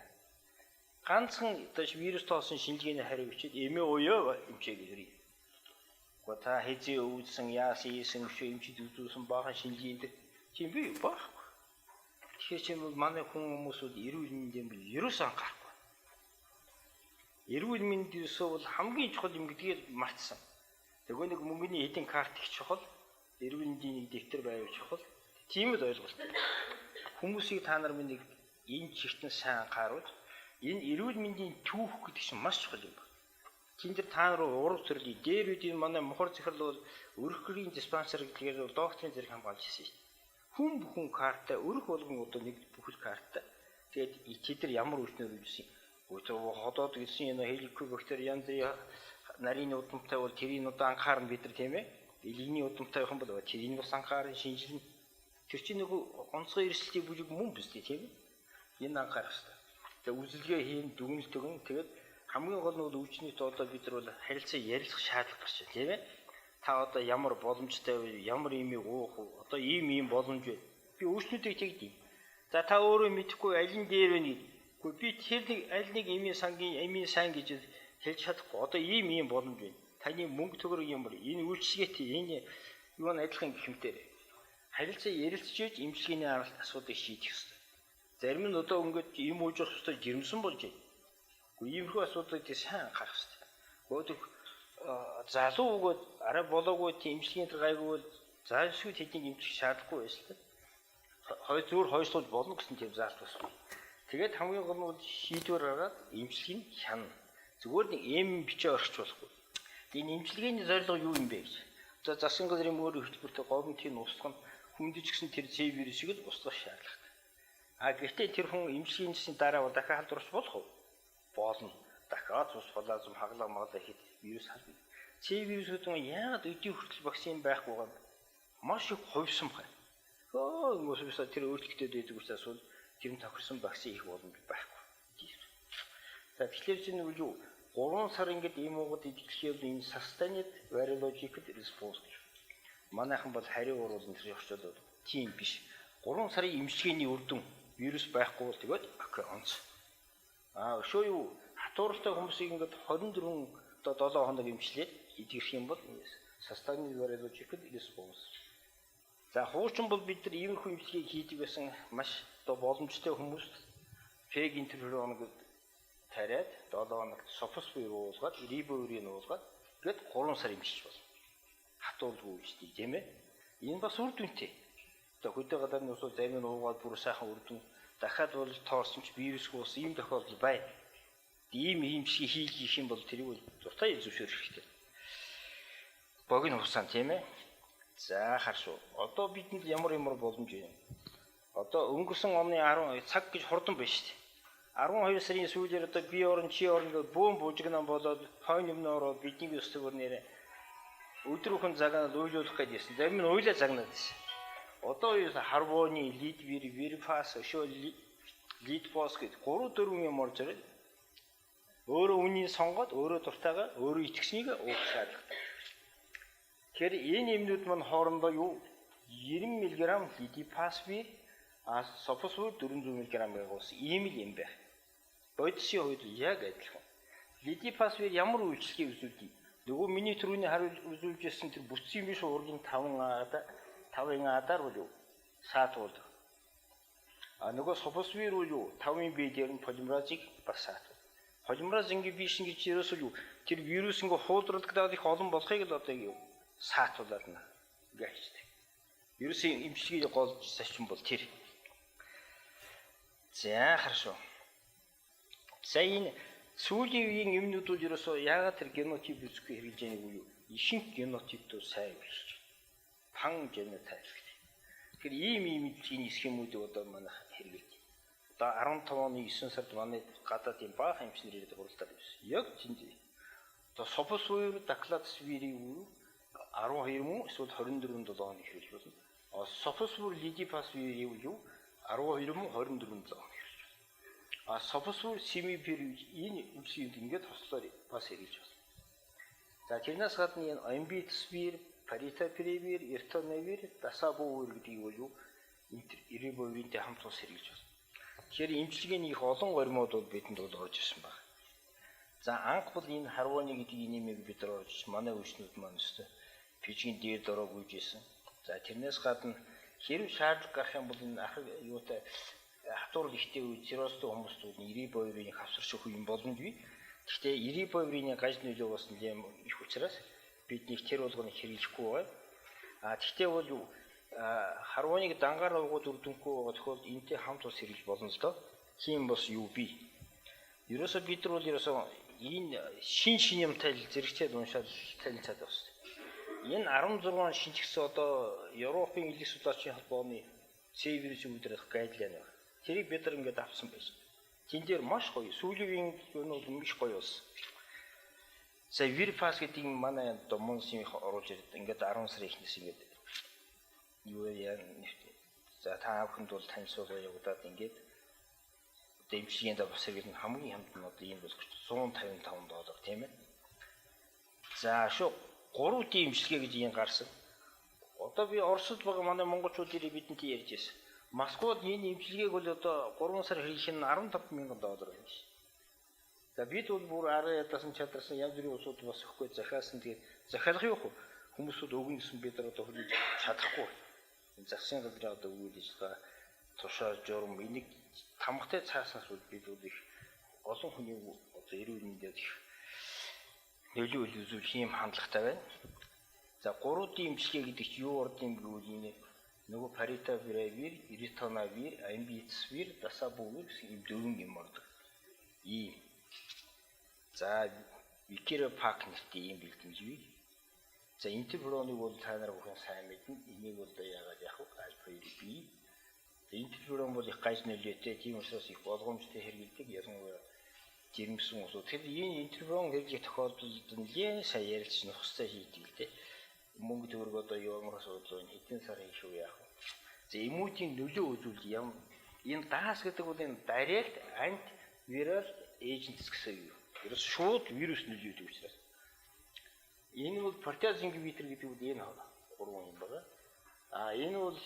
Ганцхан одоо вирус тоосон шинжилгээний хариу бичээд эмээ уяа эмчээ гэж хэрэг. Гэхдээ та хэзээ өвдсөн, яасан, ийсэн өшөө эмчид үзүүлсэн баахан шинжилгээнд тийм бий байхгүй. Тэгэхээр чи манай хүн хүмүүсүүд эрүүл мэндийн бол ерөөсөө анхаарахгүй. Эрүүл мэнд ерөөсөө бол хамгийн чухал юм гэдгийг мартсан. Нөгөө нэг мөнгөний хэдийн карт их чухал, эрүүл мэндийн нэг дэвтэр байвал чухал. Тийм л ойлголт. Хүмүүсийг та нар минь энэ чигтэн сайн анхааруул. Энэ эрүүл мэндийн түүх гэдэг чинь маш чухал юм байна. Тин дээр та нар ураг төрлийн дээр үед энэ манай мухар захирал бол өрхөрийн диспансер гэдгээр докторийн зэрэг хамгаалж ирсэн шүү дээ. Хүн бүхэн карттай, өрх болгон одоо нэг бүхэл карттай. Тэгээд тэд нар ямар өвчнөр үүссэн. Ходоод гэсэн энэ хеликобактер янз бүрийн нарийн удамтай бол тэрийг одоо анхаарна бид нар, тийм ээ. Элэгний удамтай байх юм бол тэрийг бас анхааран шинжилнэ. Тэр чинь нөгөө онцгой эрсдлийн бүлэг мөн биз дээ, тийм ээ. Энэ анхаарах хэрэгтэй. Тэгээ үзэлгээ хийн, дүгнэлт өгөн, тэгээд хамгийн гол нь бол өвчнөд одоо бид нар бол харилцаа ярилцах шаардлага гарч байна, тийм ээ. Та одоо ямар боломжтой вэ? Ямар имийг уух вэ? Одоо ийм ийм боломж байна. Би өвчнүүдийг тэгдэв. За та өөрөө мэдэхгүй аль нь дээр вэ гэдэг. Гэхдээ би тэр нэг аль нэг эмийн сангийн эмийн сайн гэж хэлж чадахгүй. Одоо ийм ийм боломж байна. Таны мөнгө төгрөг ямар, энэ үйлчилгээтэй, энэ юу н адилхан гэх мэтээр. Харилцаа ярилцж эмчилгээний аргалт асуудлыг шийдэх ёстой. Зарим нь одоо ингээд им ууж явах ёстой жирэмсэн болж байна. Гэхдээ иймэрхүү асуудлыг сайн анхаарах ёстой. Гэхдээ залуу өгөөд арай болоогүй тийм эмчилгээний тэр гайгүй бол заашгүй тэднийг эмчлэх шаардлагагүй байсан л та. Хой зүгээр хойшлуулж болно гэсэн тийм заалт бас. Тэгээд хамгийн гол нь бол шийдвэр гаргаад эмчилгээг нь хянана. Зүгээр нэг эм бичээ орчих болохгүй. Энэ эмчилгээний зорилго юу юм бэ гэж. Одоо засгийн газрын мөр хөтөлбөртэй говьмтгийн устгах нь хүндэж гисэн тэр С вирусыг л устгах шаардлагатай. А гэхдээ тэр хүн эмчилгээний дараа бол дахиад халдварч болох уу? Болно. Дахиад цус плазм хаглаа маглаа хэд вирус хална. С вирус гэдэг нь яагаад өдий хүртэл вакцин байхгүй юм? Маш их хувьсан байна. Хөө тэр өөрчлөлтөд байдаг учраас бол тэр нь тохирсон вакцин их боломж байхгүй. За тэгэхээр чинь юу 3 сар ингээд ийм уугад идэвхлэхээр энэ sustained virological response гэж. Манайхан бол хариу уруулан тэр орчуулбал тийм биш. 3 сарын эмчилгээний үр дүн вирус байхгүй бол тэгээд окей онц. А өшөө юу хатууралтай хүмүүсийг ингээд 24 одоо 7 хоног эмчлээд идэвхэх юм бол sustained virological response. За хуучин бол бид нар иймэрхүү эмчилгээг хийдэг байсан маш одоо боломжтой хүмүүст PEG интерферон гэдэг тариад 7 хоногт софосбивир уулгаад, рибовирийг уулгаад гээд 3 сар эмчилж болно. Хатуулгүй үйлчдэг, тийм ээ. Энэ бас үр дүнтэй. Одоо хөдөө гадааны усууд зарим нь уугаад бүр сайхан үр дүн дахиад бол тоорсон ч вирусгүй бас ийм тохиолдол байна. Ийм эмчилгээ хийх юм бол тэрийг бол дуртай зөвшөөрөх хэрэгтэй. Богино хугацаанд, тийм ээ. За харшуу. Одоо бидэнд ямар ямар боломж юм? Одоо өнгөрсөн оны 10 цаг гэж хурдан байна шүү дээ. 12 сарын сүүлээр одоо би орон чи орон гэж бөөн бужигнан болоод хойно өмнө ороод бидний ёстой бүр нэрээ өдөр бүхэн загнаад уйлуулах гэж ирсэн. Зарим нь уйлаа загнаад ирсэн. Одоо юу Харвоны Лидвир, Вирфас, өшөө Лидфос гэж 3 4 юм орж ирээд өөрөө үнийг сонгоод өөрөө дуртайгаа өөрөө итгэснийг уух шаардлагатай. Тэгэхээр энэ юмнууд мань хоорондоо юу 90 мг лидипасвир, а софосвир 400 мг байгуулсан ийм л юм байна. Бодисын хувьд яг адилхан. Лидипасвир ямар үйлчлэгийг үзүүлдэг? Нөгөө миний түрүүний хариу үзүүлж ирсэн тэр бүтцийн биш уургийн 5 адар бол юу? Саатуулдаг. А нөгөө софосвир бол юу? 5 бие дээр нь полимеразыг бас саатуулдаг. Полимераз ингээ биш гэж ерөөсөө юу? Тэр вирус ингээ хуулрагдаад их олон болохыг л одоо юу? Саатуулаад нэ. Ингээ хийдэг. Вирусын эмчилгээний гол зарчим бол тэр. За хорошо. За энэ сүүлийн үеийн юмнууд бол ерөөсөө яагаад тэр генотип үзэхгүй хэрэгжиж байгааг юу? Ихэнх генотиптүүд сайн үйлчилж байна. Пан генотип гэдэг. Тэгэхээр ийм ийм эмчилгээний схемүүдийг одоо манайх хэрэглэдэг. Одоо 15 оны 9 сард манай гадаадын баахан эмчнэр ирээд хуралдаад байсан. Яг тэнд одоо софосвир, даклатсвирийг 12 мөн эсвэл 24 7 хоног хэрэглэж болно. Софосвир, лидипасвирийг юу 12 мөн 24 7 хоног хэрэглэж болно. А софосвир, симипир энэ эмчилгээнд ингээд хослоор бас хэрэглэж болно. За тэрнээс гадна энэ амбитсвир, паритапривир, эртонавир, дасабувир гэдгийг бол юу рибовиринтэй хамт ус хэрэглэж болно. Тэгэхээр эмчилгээний их олон горимууд бол бидэнд бол орж ирсэн байна. За анх бол энэ харвоны гэдэг энэ юмыг бид нар орж манай өвчнүүд маань өстө пижгийн дээр дороо гүйж исэн. За тэрнээс гадна хэрв шаардлага гарах юм бол энэ ах юутай хатуурл ихтэй үе циррозтой хүмүүст бол рибовирийн хавсарч өгөх юм боломжгүй. Гэхдээ рибовирийн гаж нөлөө бас нэлээн их учраас бидний тэр болгоныг хэрэглэхгүй байгаа. А тэгтээ бол юу харвоныг дангаар уугууд үр дүнгүй байгаа тохиолдолд энтэй хамт ус хэрэглэж болно л доо. Тийм бас юу бий. Ерөөсө бид нар бол ерөөсө энэ шин шин юмтай зэрэгцээд уншаад танилцаад байна. Энэ 16 шинжигсэн одоо Европын элэг судлаачийн холбооны С вирусын удирдах гайдлайн байна. Тэрийг бид нар ингээд авсан байсан. Тэн дээр маш гоё. Сүүлийн үеийн юм бол маш гоё болсон. За Вирфас гэдэг юм манай одоо Монсын оруулж ирээд ингээд 10 сарын эхнээс ингээд юу яа за та бүхэнд бол танилцуулга явагдаад ингээд одоо эмчилгээнд бас хэрэглэн хамгийн хямд нь одоо ийм болох $155 тийм ээ. За шүү 3D эмчилгээ гэж ийм гарсан. Одоо би Оросд байгаа манай монголчууд ирээ бидэнтэй ярьж байсан. Москвад энэ эмчилгээг бол одоо 3 сар хэрэглэх нь $15,000 байна гэж. За бид бол бүр арын ядасан чадарсан янз бүрийн улсууд бас өгөхгүй захиалсан, тэгээд захиалах юу хүмүүсүүд өгнө гэсэн бид нар одоо хүлээж чадахгүй. Засгийн газрын одоо үйл ажиллагаа тушаа журам энийг тамгатай цааснаас бол бид бол их олон хүний одоо эрүүл мэндэд их нөлөө үзүүлэх юм хандлагатай байна. За 3D эмчилгээ гэдэг чинь юу орд юм гэвэл энэ нөгөө паритавир, ритонавир, амбицвир, дасабувир гэсэн ийм дөрвөн юм ордог. Ийм. За Викиропак нэртэй ийм бэлтгэж бий. За интерфероныг бол та нар бүхэн сайн мэднэ. Энийг бол яагаад яах вэ? Альфа бий. Интерферон бол их гаж нөлөөтэй, тийм учраас их болгоомжтой хэрэглэдэг. Ялангуяа жирэмсэн улсууд. Тэгэхээр энэ интерферон хэрэглэх тохиолдолд нэлээд сайн ярилцж нухацтай хийдэг л дээ. Мөнгө төгрөг одоо ямар асуудал вэ? Хэдэн сар хийх үү яах вэ? За эмүүдийн нөлөө үзүүлж ям энэ DAS гэдэг бол энэ direct antiviral agents гэсэн юм. Ерөөс шууд вирус нөлөөдөг учраас. Энэ бол protease inhibitor гэдэг бол энэ гурван юм байна. А энэ бол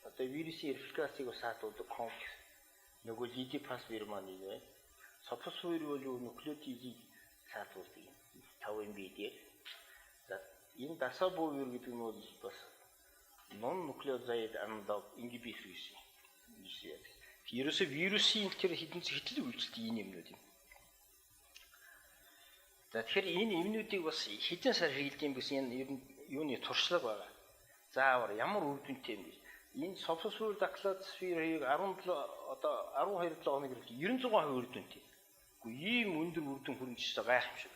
одоо вирусын репликацийг бас саатуулдаг комплекс. Нөгөө лидипасвир маань нэг байна. Софосвир бол юу нуклеотидыг саатуулдаг юм. 5 MB дээр. За энэ дасабувир гэдэг нь бол бас non nucleoside analog inhibitor гэсэн юм. Ерөөсөө вирусын тэр хэдэн хэтлэг үйлчлдэг энэ юмнууд юм. За тэгэхээр энэ эмнүүдийг бас хэдэн сар хэрэглэдэг юм гэсэн энэ ер нь юуны туршлага байгаа. Заавар ямар үр дүнтэй юм бэ? Энэ софосвир даклацвирыг 17 одоо 12 7 хоног хэрэглэх 96% үр дүнтэй. Үгүй ийм өндөр үр дүн хүрнэ гэж гайхамшиг.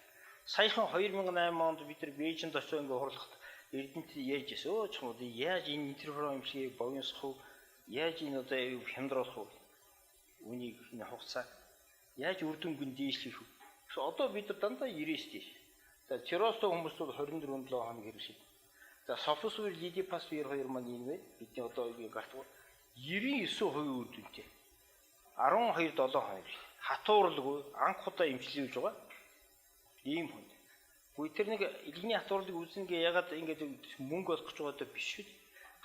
Саяхан 2008 онд бид нар Бээжинд очиж ингээ хурлахад эрдэмтэд ярьж байсан. Өө чам одоо яаж энэ интерферон эмчилгээг богиносох вэ? Яаж энэ одоо хямдруулах вэ? Үнийг энэ хугацаа яаж үр дүнг нь дээшлэх вэ? Тэгэхээр одоо бид нар дандаа 99 дээш. За циррозтой хүмүүс бол 24 7 хоног хэрэглэв. За софосвир лидипасвир хоёр маань энэ вэ? Бидний одоо гарт 99% үр дүнтэй. 12 7 хоног. Хатуурлгүй анх удаа эмчилж байгаа. Ийм хүн. Гэхдээ тэр нэг элгэний хатуурлыг үзнэ ягаад ингэж мөнгө олох гэж байгаа даа биш үү?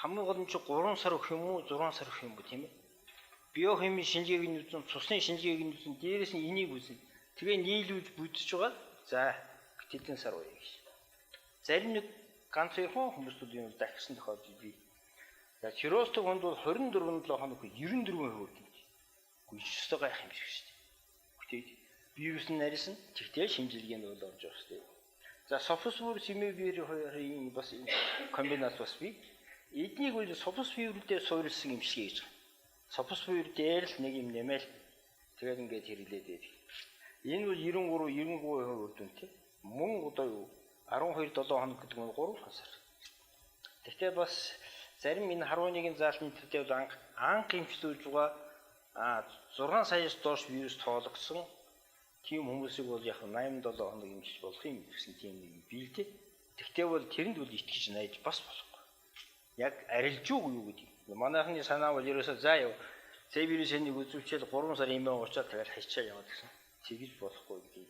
Хамгийн гол нь чи 3 сар өгөх юм уу, 6 сар өгөх юм уу тийм ээ? Биохимийн шинжилгээг нь үзэн, цусны шинжилгээг нь үзэн, дээрээс нь энийг үзэн. Тэгээ нийлүүлж бүтэж байгаа. За хэдэн сар үе гэж. Зарим нэг ганц хоёрхан хүмүүсүүд юм дахисан тохиолдол бий. За циррозтой хүнд бол 24 7 хоног 94% үр дүнтэй. Үгүй ёстой гайх юм шиг шүү дээ. Гэхдээ вирус нь нарийсан тэгтээ шинжилгээнд бол орж байгаа шүү дээ. За софосвир симевир хоёрын бас комбинац бас бий. Эднийг бол софосвирүүдээр суурилсан эмчилгээ гэж байгаа. Софосвир дээр л нэг юм нэмэл тэгээд ингээд хэрэглээд байдаг. Энэ бол 93 93% үр дүнтэй. Мөн одоо юу 12 7 хоног гэдэг нь 3 сар. Гэхдээ бас зарим энэ 11 заалтын төрдөө бол анх эмчлүүлж байгаа 6 саяас доош вирус тоологдсон тийм хүмүүсийг бол яг 8 7 хоног эмчилж болох юм гэсэн тийм нэг бий л дээ. Тэгтээ бол тэрэнд бол итгэж найж бас болохгүй. Яг арилжууг юу гэдэг. Манайхны санаа бол ерөөсөө за яв. С вирусын нэг үзүүлчихэл 3 сар имээ уучаад тэгэл хайчаа яваад гэсэн. Тэгж болохгүй гэдэг.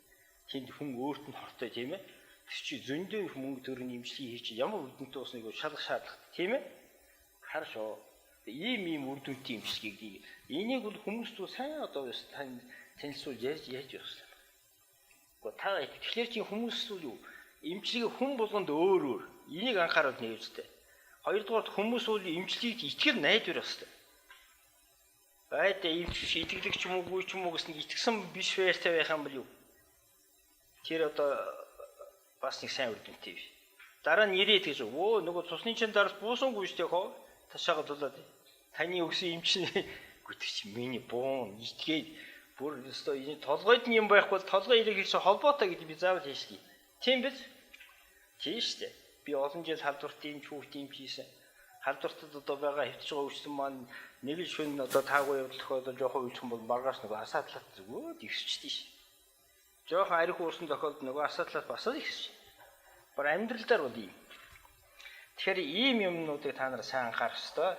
Тэнд хүн өөрт нь хортой тийм ээ. Тэр чи зөндөө их мөнгө төрний эмчилгээ хийж ямар үр дүнтэй болсныг шалгах шаардлагатай тийм ээ. Харшоо. Ийм ийм үр дүнтэй эмчилгээг энийг бол хүмүүст сайн одоо танилцуул яаж яаж явах юм. Гэхдээ та тэгэхээр чи хүмүүс юу эмчилгээ хүн болгонд өөр өөр энийг анхаарал нэг үстэй. Хоёрдугаар хүмүүс бол эмчилгээг итгэл найдвар ёстой. Байда эмч биш итгэдэг ч юм уу ч юм уу гэсэн итгэсэн биш байртай байх юм бол юу? Тэр одоо бас нэг сайн үр дүнтэй биш. Дараа нь ирээд гэж өө нөгөө цусны чин дарс буусангүй шүү дээ хоо. Ташаага тулаад. Таны өгсөн эмч гүтгч миний буун итгээд бүр өстой энэ толгойд нь юм байхгүй бол толгой илэг хийсэн холбоотой гэж би заавал хийшгүй. Тийм биз? Тийм шүү дээ. Би олон жил халдварт юм хүүхд юм хийсэн. Халдвартад одоо байгаа хэвтэж байгаа өвчтөн маань нэг л шөнө одоо таагүй явдал тохиолдол жоохон үйлчих юм бол маргааш нөгөө асаадлаад зүгээр ирсчихдээ шээ. Жохон арх уурсан тохиолдолд нөгөө асуудлаас бас л ихсэж. Бар амьдрал дээр бол ийм. Тэгэхээр ийм юмнуудыг та нар сайн анхаарах ёстой.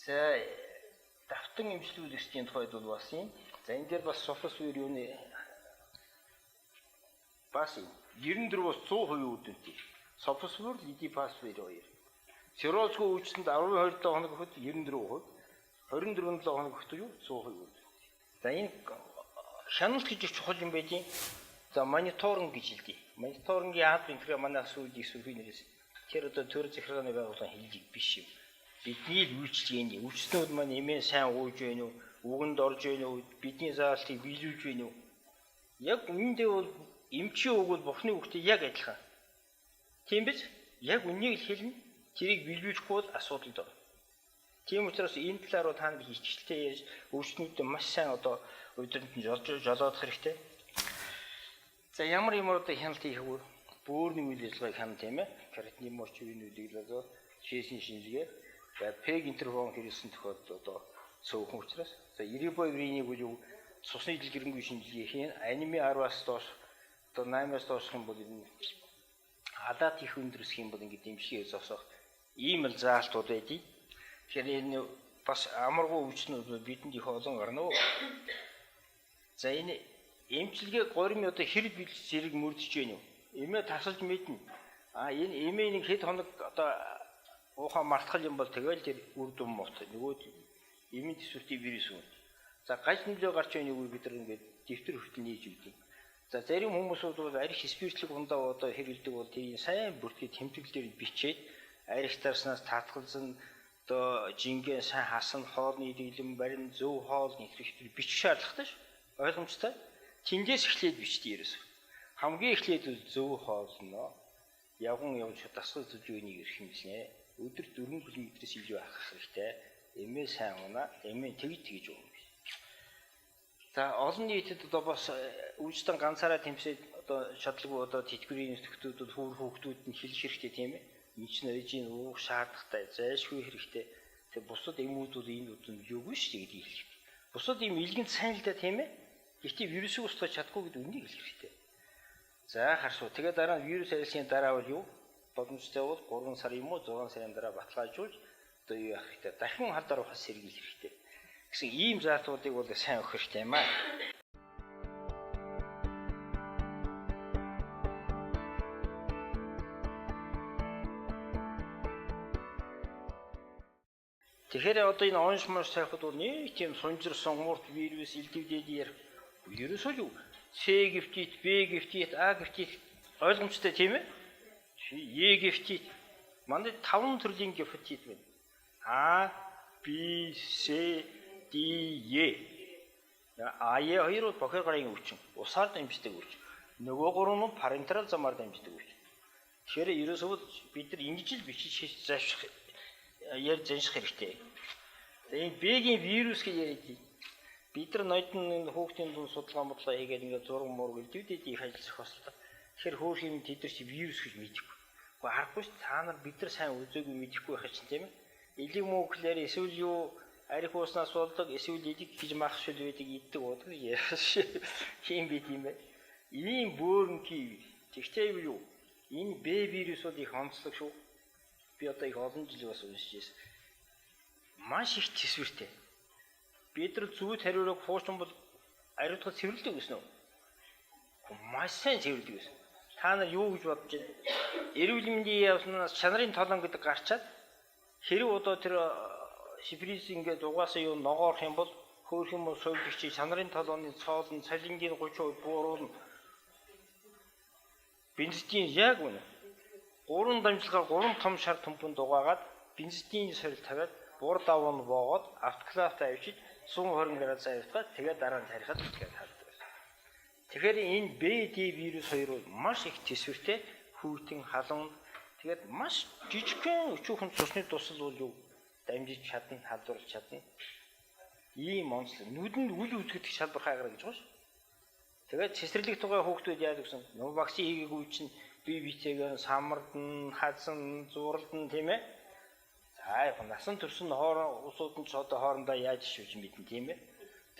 За давтан эмчлүүлэгчдийн тухайд бол бас юм. За энэ дээр бас софосвир юуны бас юм. 94-өөс 100% үр дүнтэй. Софосвир, лидипасвир хоёр. Циррозгүй өвчтөнд 12 7 хоног өгөхөд 94%, 24 7 хоног өгөхөд юу 100% үр дүнтэй. За энэ хяналт гэж их чухал юм байдیں۔ За мониторинг гэж хэлдэг. Мониторингийн алба энэ манай сүйд их сүрхий нэрээс тэр одоо төр захиргааны байгууллагын хэллэг биш юм. Бидний л үйлчилгээний өвчтнүүд маань эмээ сайн ууж байна уу, үгэнд орж байна уу, бидний заалтыг биелүүлж байна уу? Яг үүндээ бол эмчийн үг бол Бурхны үгтэй яг адилхан. Тийм биз? Яг үннийг л хэлнэ. Тэрийг биелүүлэхгүй бол асуудалд орно. Тийм учраас энэ талаар та нар хичээлтэй ярьж өвчтнүүдэд маш сайн одоо өдрөнд нь жолоодох хэрэгтэй. За ямар одоо хяналт хийх вэ? Бөөрийн үйл ажиллагааг хяна тийм ээ. Каротины морч үеийн үеийг л одоо шээсийн шинжилгээ. За пег интерферон хэрэглэсэн тохиолдолд одоо цөөхөн учраас. За рибовиринийг үл юу цусны дэлгэрэнгүй шинжилгээ хийн. Анеми 10-аас доош одоо 8-аас доошх юм бол энэ халаат их өндөр өсөх юм бол ингээд дэмжлэгээ зогсоох ийм л заалтууд байдгийг. Тэгэхээр энэ бас амаргүй өвчнүүд бидэнд их олон гарна уу. За энэ эмчилгээ горим одоо хэр бэлж зэрэг мөрдөж гэнэ үү? Эмээ тасалж мэднэ. А энэ эмээ нэг хэд хоног одоо уухаа мартах юм бол тэгэл тэр үр дүн мот. Нөгөө эмийн төсвөртийн вирус үү. За гаж нөлөө гарч байгааг бид нар ингээд дэвтэр хүртэл нээж өгдөг. За зарим хүмүүсүүд бол арх спиртлэг ундаа одоо хэрэглэдэг бол тийм сайн бүртгэж тэмдэглэлээр бичээд арх тарснаас татгалзан одоо жингээ сайн хасан хоолны дэглэм барин зөв хоол нэтрэх бичих шаардлагатай ш. Ойлгомжтой. Тэндээс эхлээд бичдэг ерөөс. Хамгийн эхлээд зөв хоолно. Явган явж дасгал зүжөөнийг эрхэмлэнэ. Өдөрт 4 км-ээс илүү алхах хэрэгтэй. Эмээ сайн унаа, эмээ тэгж тэгж уuna. За олон нийтэд одоо бас үйлчлэн ганцаараа тэмсээд одоо чадлагүй одоо тэтгэврийн нөхдөдүүд хүүр хүүхдүүд нь хэлэх хэрэгтэй тийм ээ. Энд чинь ээжийн уух шаардлагатай, зайлшгүй хэрэгтэй. Тэгээ бусад эмүүд бол энэ үдэн юугүй шүү дээ гэдгийг хэлэх. Бусад ийм илгэнд сайн л да тийм ээ. Гэхдээ вирусыг устгах чадахгүй гэдэг үнийг хэлэх хэрэгтэй. За харсуу. Тэгээ дараа нь вирус арилсны дараа бол юу? Боломжтой бол 3 сар юм уу 6 сарын дараа баталгаажуулж одоо юу яах хэрэгтэй. Дахин халдвар ухаас сэргийлэх хэрэгтэй. Гэсэн ийм заалтуудыг бол сайн өгөх хэрэгтэй юм аа. Тэгэхээр одоо энэ онш монш тавихад бол нэг тийм сунжирсан мурт вирус илдэвдээд ярих. Ерөөсөө л С гепатит, Б гепатит, А гепатит ойлгомжтой тийм ээ? Е гепатит. Манай 5 төрлийн гепатит байна. А, Б, С, Д, Е. А, Е хоёр бол бохир гарын өвчин, усаар дамждаг өвчин. Нөгөө гурав нь парентерал замаар дамждаг өвчин. Тэгэхээр ерөөсөө бид нар ингэж л бичиж завших ярьж занших хэрэгтэй. За энэ Б-гийн вирус гэж яриад. Бид нар ноёдон хүүхдийн дунд судалгаа модлоо хийгээд ингээд зураг мураг илдвэдэд их ажил зохиослоо. Тэгэхээр хөөх юм тэд нар чи вирус гэж мэдэхгүй. Гэхдээ харахгүй ш та нар бид нар сайн үзээгүй мэдэхгүй байх чинь тийм ээ. Элэг мөнхлээр эсвэл юу арх ууснаас болдог эсвэл элэг гэж мах шүл байдаг иддэг уудаг яриаш. Тийм байт юм бэ. Ийм бөөрөнхий. Тэгтээ юу? Энэ Б вирус бол их онцлог шүү. Би одоо их олон жил бас уншиж байсан. Маш их төсвөртэй. Бид нар зүүд хариурыг хуучин бол ариутгал цэвэрлэдэг гэсэн үү? Маш сайн цэвэрлэдэг гэсэн. Та нар юу гэж бодож байна? Эрүүл мэндийн явснаас чанарын толон гэдэг гарчаад хэрэг одоо тэр шиприс ингээд угаасаа юу ногоорох юм бол хөөх юм уу сувдагч чанарын толооны цоол нь цалингийн 30% бууруулна. Бензидийн яг үнэ. 3 дамжлагаар 3 том шар төмпөнд дугаагаад бензидийн сорил тавиад бур давуу нь боогоод автоклавт авчиж 120 градус авчихад тэгээд дараа нь тарихад тэгээд хаддаг байсан. Тэгэхээр энэ БД вирус хоёр бол маш их төсвөртэй хүйтэн халуун тэгээд маш жижигхэн өчүүхэн цусны дусал бол юу дамжиж чадна, халдварлаж чадна. Ийм онцлог нүдэнд үл үзэгдэх шалбар хайгар гэж байгаа шүү. Тэгээд цэцэрлэг тугай хүүхдүүд яадаг гэсэн нөгөө вакцин хийгээгүй чинь бие биетэйгээ самардан, хазан, зурлдан тийм ээ. За яг насан турш нь хоорон усууд нь ч одоо хоорондоо яаж шүүж мэднэ тийм ээ.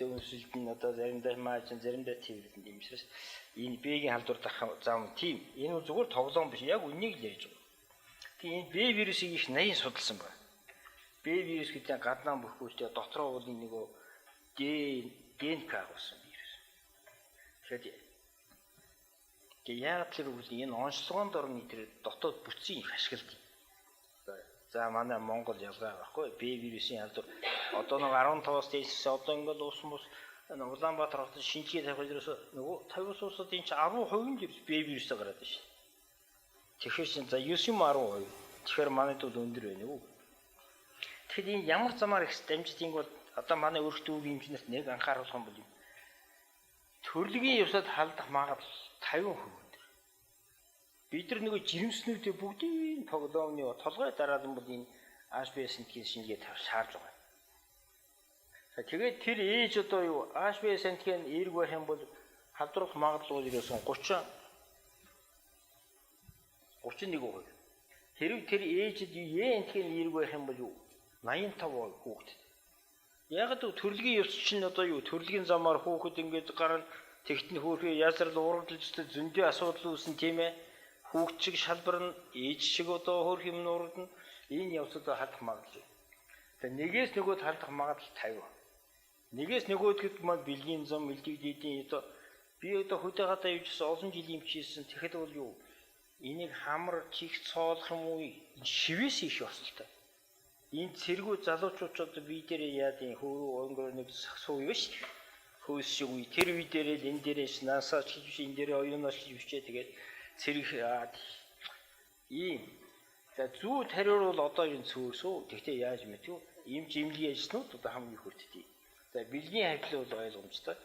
Өнсөлд нь одоо заримдаа маажин, заримдаа цэвэрлэн. Тийм учраас энэ Б-гийн халдвар дарах зам тийм. Энэ бол зүгээр тоглоом биш. Яг үннийг л ярьж байгаа. Тэгээ энэ Б вирусыг их 80 судалсан байна. Б вирус гэдэг нь гаднаа бүрхүүлтэй дотроо бол энэ нөгөө ДНК агуулсан вирус. Тэгэхээр тэгээ яагаад тэр үйл энэ онцлогоонд орны тэр дотоод бүтцийн их ашигладаг. За манай Монгол ялгаа байхгүй Б вирусын халдвар одоо нэг 15-аас дээшээс одоо ингээл ус мус Улаанбаатар хотод шинжилгээ тавих ерөөсө нөгөө 50 улсууд энэ чи 10% нь Б вирустай гараад байна шин. Тэгэхээр чин за 9 юм 10%. Тэгэхээр манайд бол өндөр байна уу? Тэгэхээр энэ ямар замаар их дамждаг бол одоо манай өрхт өвгийн эмчнэрт нэг анхааруулах юм бол юм. Төрлөгийн ёсод халдах магадлал 50% өндөр. Бид нар нөгөө жирэмснүүдээ бүгдийг тоглоомны толгой дараалан бол энэ HBS-ийн шинжилгээ тавь шаарж байгаа. За тэгээд тэр ээж одоо юу HBS антиген эерэг байх юм бол халдварлах магадлал бол ерөөсөн 30 31%. Хэрэг тэр ээжид Е антиген эерэг байх юм бол юу 85% хүүхдэд. Яг л төрлөгийн ёс чинь одоо юу төрлөгийн замаар хүүхэд ингээд гарна тэгтэн хөөрхий язрал урагдлж зөндөө асуудал үүсэн тийм ээ. Хүүхд шиг шалбарна, ээж шиг одоо хөөрх юм нуурдна. Энэ явцад халдах магадлал. Тэгээ нэгээс нөгөөд халдах магадлал 50. Нэгээс нөгөөдгөд маань бэлгийн зам, элдэг дийдийн одоо би одоо хөдөө гадаа явжсэн олон жил юмчээсэн. Тэгэхэд бол юу энийг хамар чих цоолох юм уу шивээс их ёсолтой. Энэ цэргүү залуучууд ч одоо бие дээрээ яад юм хөрөө өнгөрөө нэг сагсуу юу шүү дээ. Хөөс шиг үе тэр үе дээрээ л энэ дээрээ насаач гэж биш энэ дээрээ оюунаас гэж бичээ тэгээд цэрэг ийм. За зүү тариур бол одоо энэ цөөрсөө. Тэгтээ яаж мэдв? Эмч эмнэлгийн ажилтнууд одоо хамгийн хүртдэг. За бэлгийн хавьтлал бол ойлгомжтой.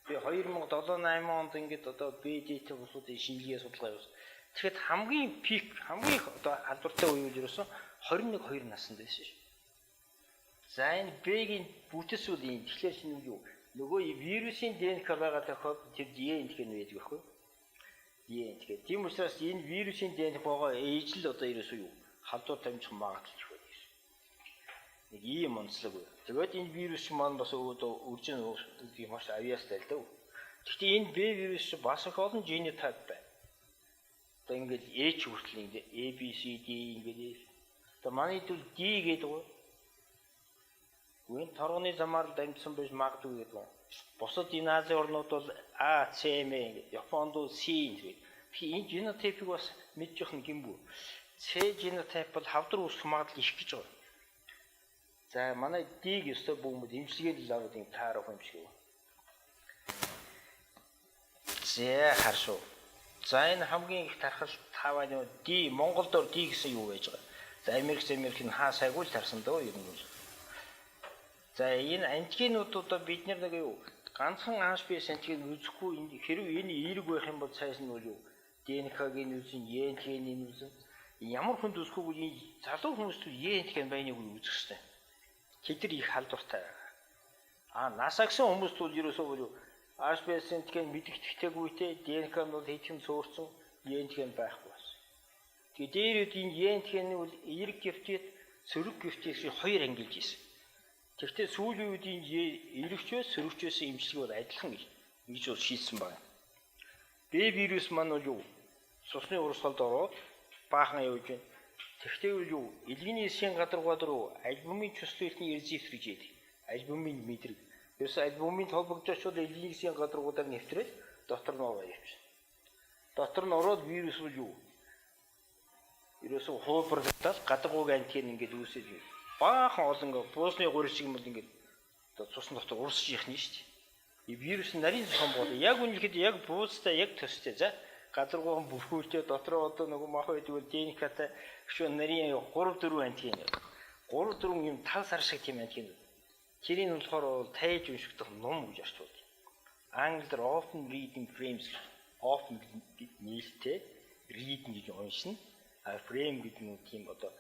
Би 2007 8 онд ингээд одоо БДТ улсуудын шинжилгээ судалгаа явуулсан. Тэгэхэд хамгийн пик, хамгийн их одоо халдвартай үе үл ерөөсөн 21 2 наснд байсан шүү. За энэ Б-гийн бүтэц бол ийм. Тэгэхээр чинь юу? Нөгөө вирусын ДНК байгаа тохиолдолд тэр Е антиген байдаг байхгүй юу? Е антиген. Тийм учраас энэ вирусын ДНК байгаа ээж л одоо ерөөсөө юу? Халдвар дамжих магадлал их байдаг. Нэг ийм онцлог байна. Тэгээд энэ вирус маань бас өөдөө үржин үгүй маш авьяастай л дөө. Гэхдээ энэ Б вирус бас их олон генотип байна. Одоо ингээд H хүртэл ингээд A B C D ингээд одоо манай төл D гэдэг үү? Энэ торгоны замаар л дамжсан байж магадгүй гэдэг юм. Бусад энэ Азийн орнууд бол А, С, М ингээд Японд бол С гэдэг. Тэгэхээр энэ генотипийг бас мэдчих нь гимбүү. С генотип бол хавдар үүсэх магадлал их гэж байгаа. За манай D-г өстой бүүмэд имчилгээнд л аваад юм таарах юм шиг. За харшуу. За энэ хамгийн их тархал таваа нөө D Монголд ор D гэсэн юу байж байгаа. За Америк нь хаа сайгүй л тарсан дөө ер нь бол. За энэ антигенууд одоо бид нар нэг юу ганцхан HBS антиген үзэхгүй энэ хэрв энэ эерэг байх юм бол цааш нь бол юу ДНК-гийн үзэн, Е антигений үзэн ямар хүнд үзэхгүй энэ залуу хүмүүст Е антиген байныг үзэх хэрэгтэй. Тэд нар их халдвартай байгаа. А насагсан хүмүүст бол ерөөсөө бол юу HBS антиген мэдэгдэхтэйгүй те ДНК нь бол хэдхэн цөөрсөн Е антиген байхгүй бас. Тэгээ дээр үед энэ Е антиген нь бол эерэг гевчээд сөрөг гевчээс хоёр ангилж ирсэн. Тэгэхдээ сүүлийн үед энэ эерэгчээс сөрөгчөөс имчилгээ бол адилхан гэж ингэж бол шийдсэн байна. Б вирус маань бол юу? Цусны урсгалд ороод баахан явж байна. Тэгэхдээ бол юу? Элгэний эсийн гадаргууд руу альбумын чөслөлтний резистор гэж яддаг. Альбумын мэдрэг. Ерөөсө альбумын холбогдож бол элгэний эсийн гадаргуудаар нэвтрээд дотор нь ороо явчихна. Дотор нь ороод вирус бол юу? Ерөөсө хуулбарлагдаад гадаргууг антиген ингээд үүсэж байна. Баахан олон буусны гурил шиг юм бол ингээд одоо цусны дотор урсж явах нь шүү дээ. Вирус нь нарийн зохон бол яг үнэхээр яг буустай яг төстэй за гадаргуухан бүрхүүлтэй дотроо одоо нөгөө мах байдаг бол ДНК-тай өшөө нарийн 3 4 антиген. 3 4 юм тал сар шиг тийм антиген. Тэрийг нь болохоор бол тайж уншигдах ном гэж орчуулдаг. Англиар open reading frames open гэдэг нээлттэй reading гэж уншина. А frame гэдэг нь тийм одоо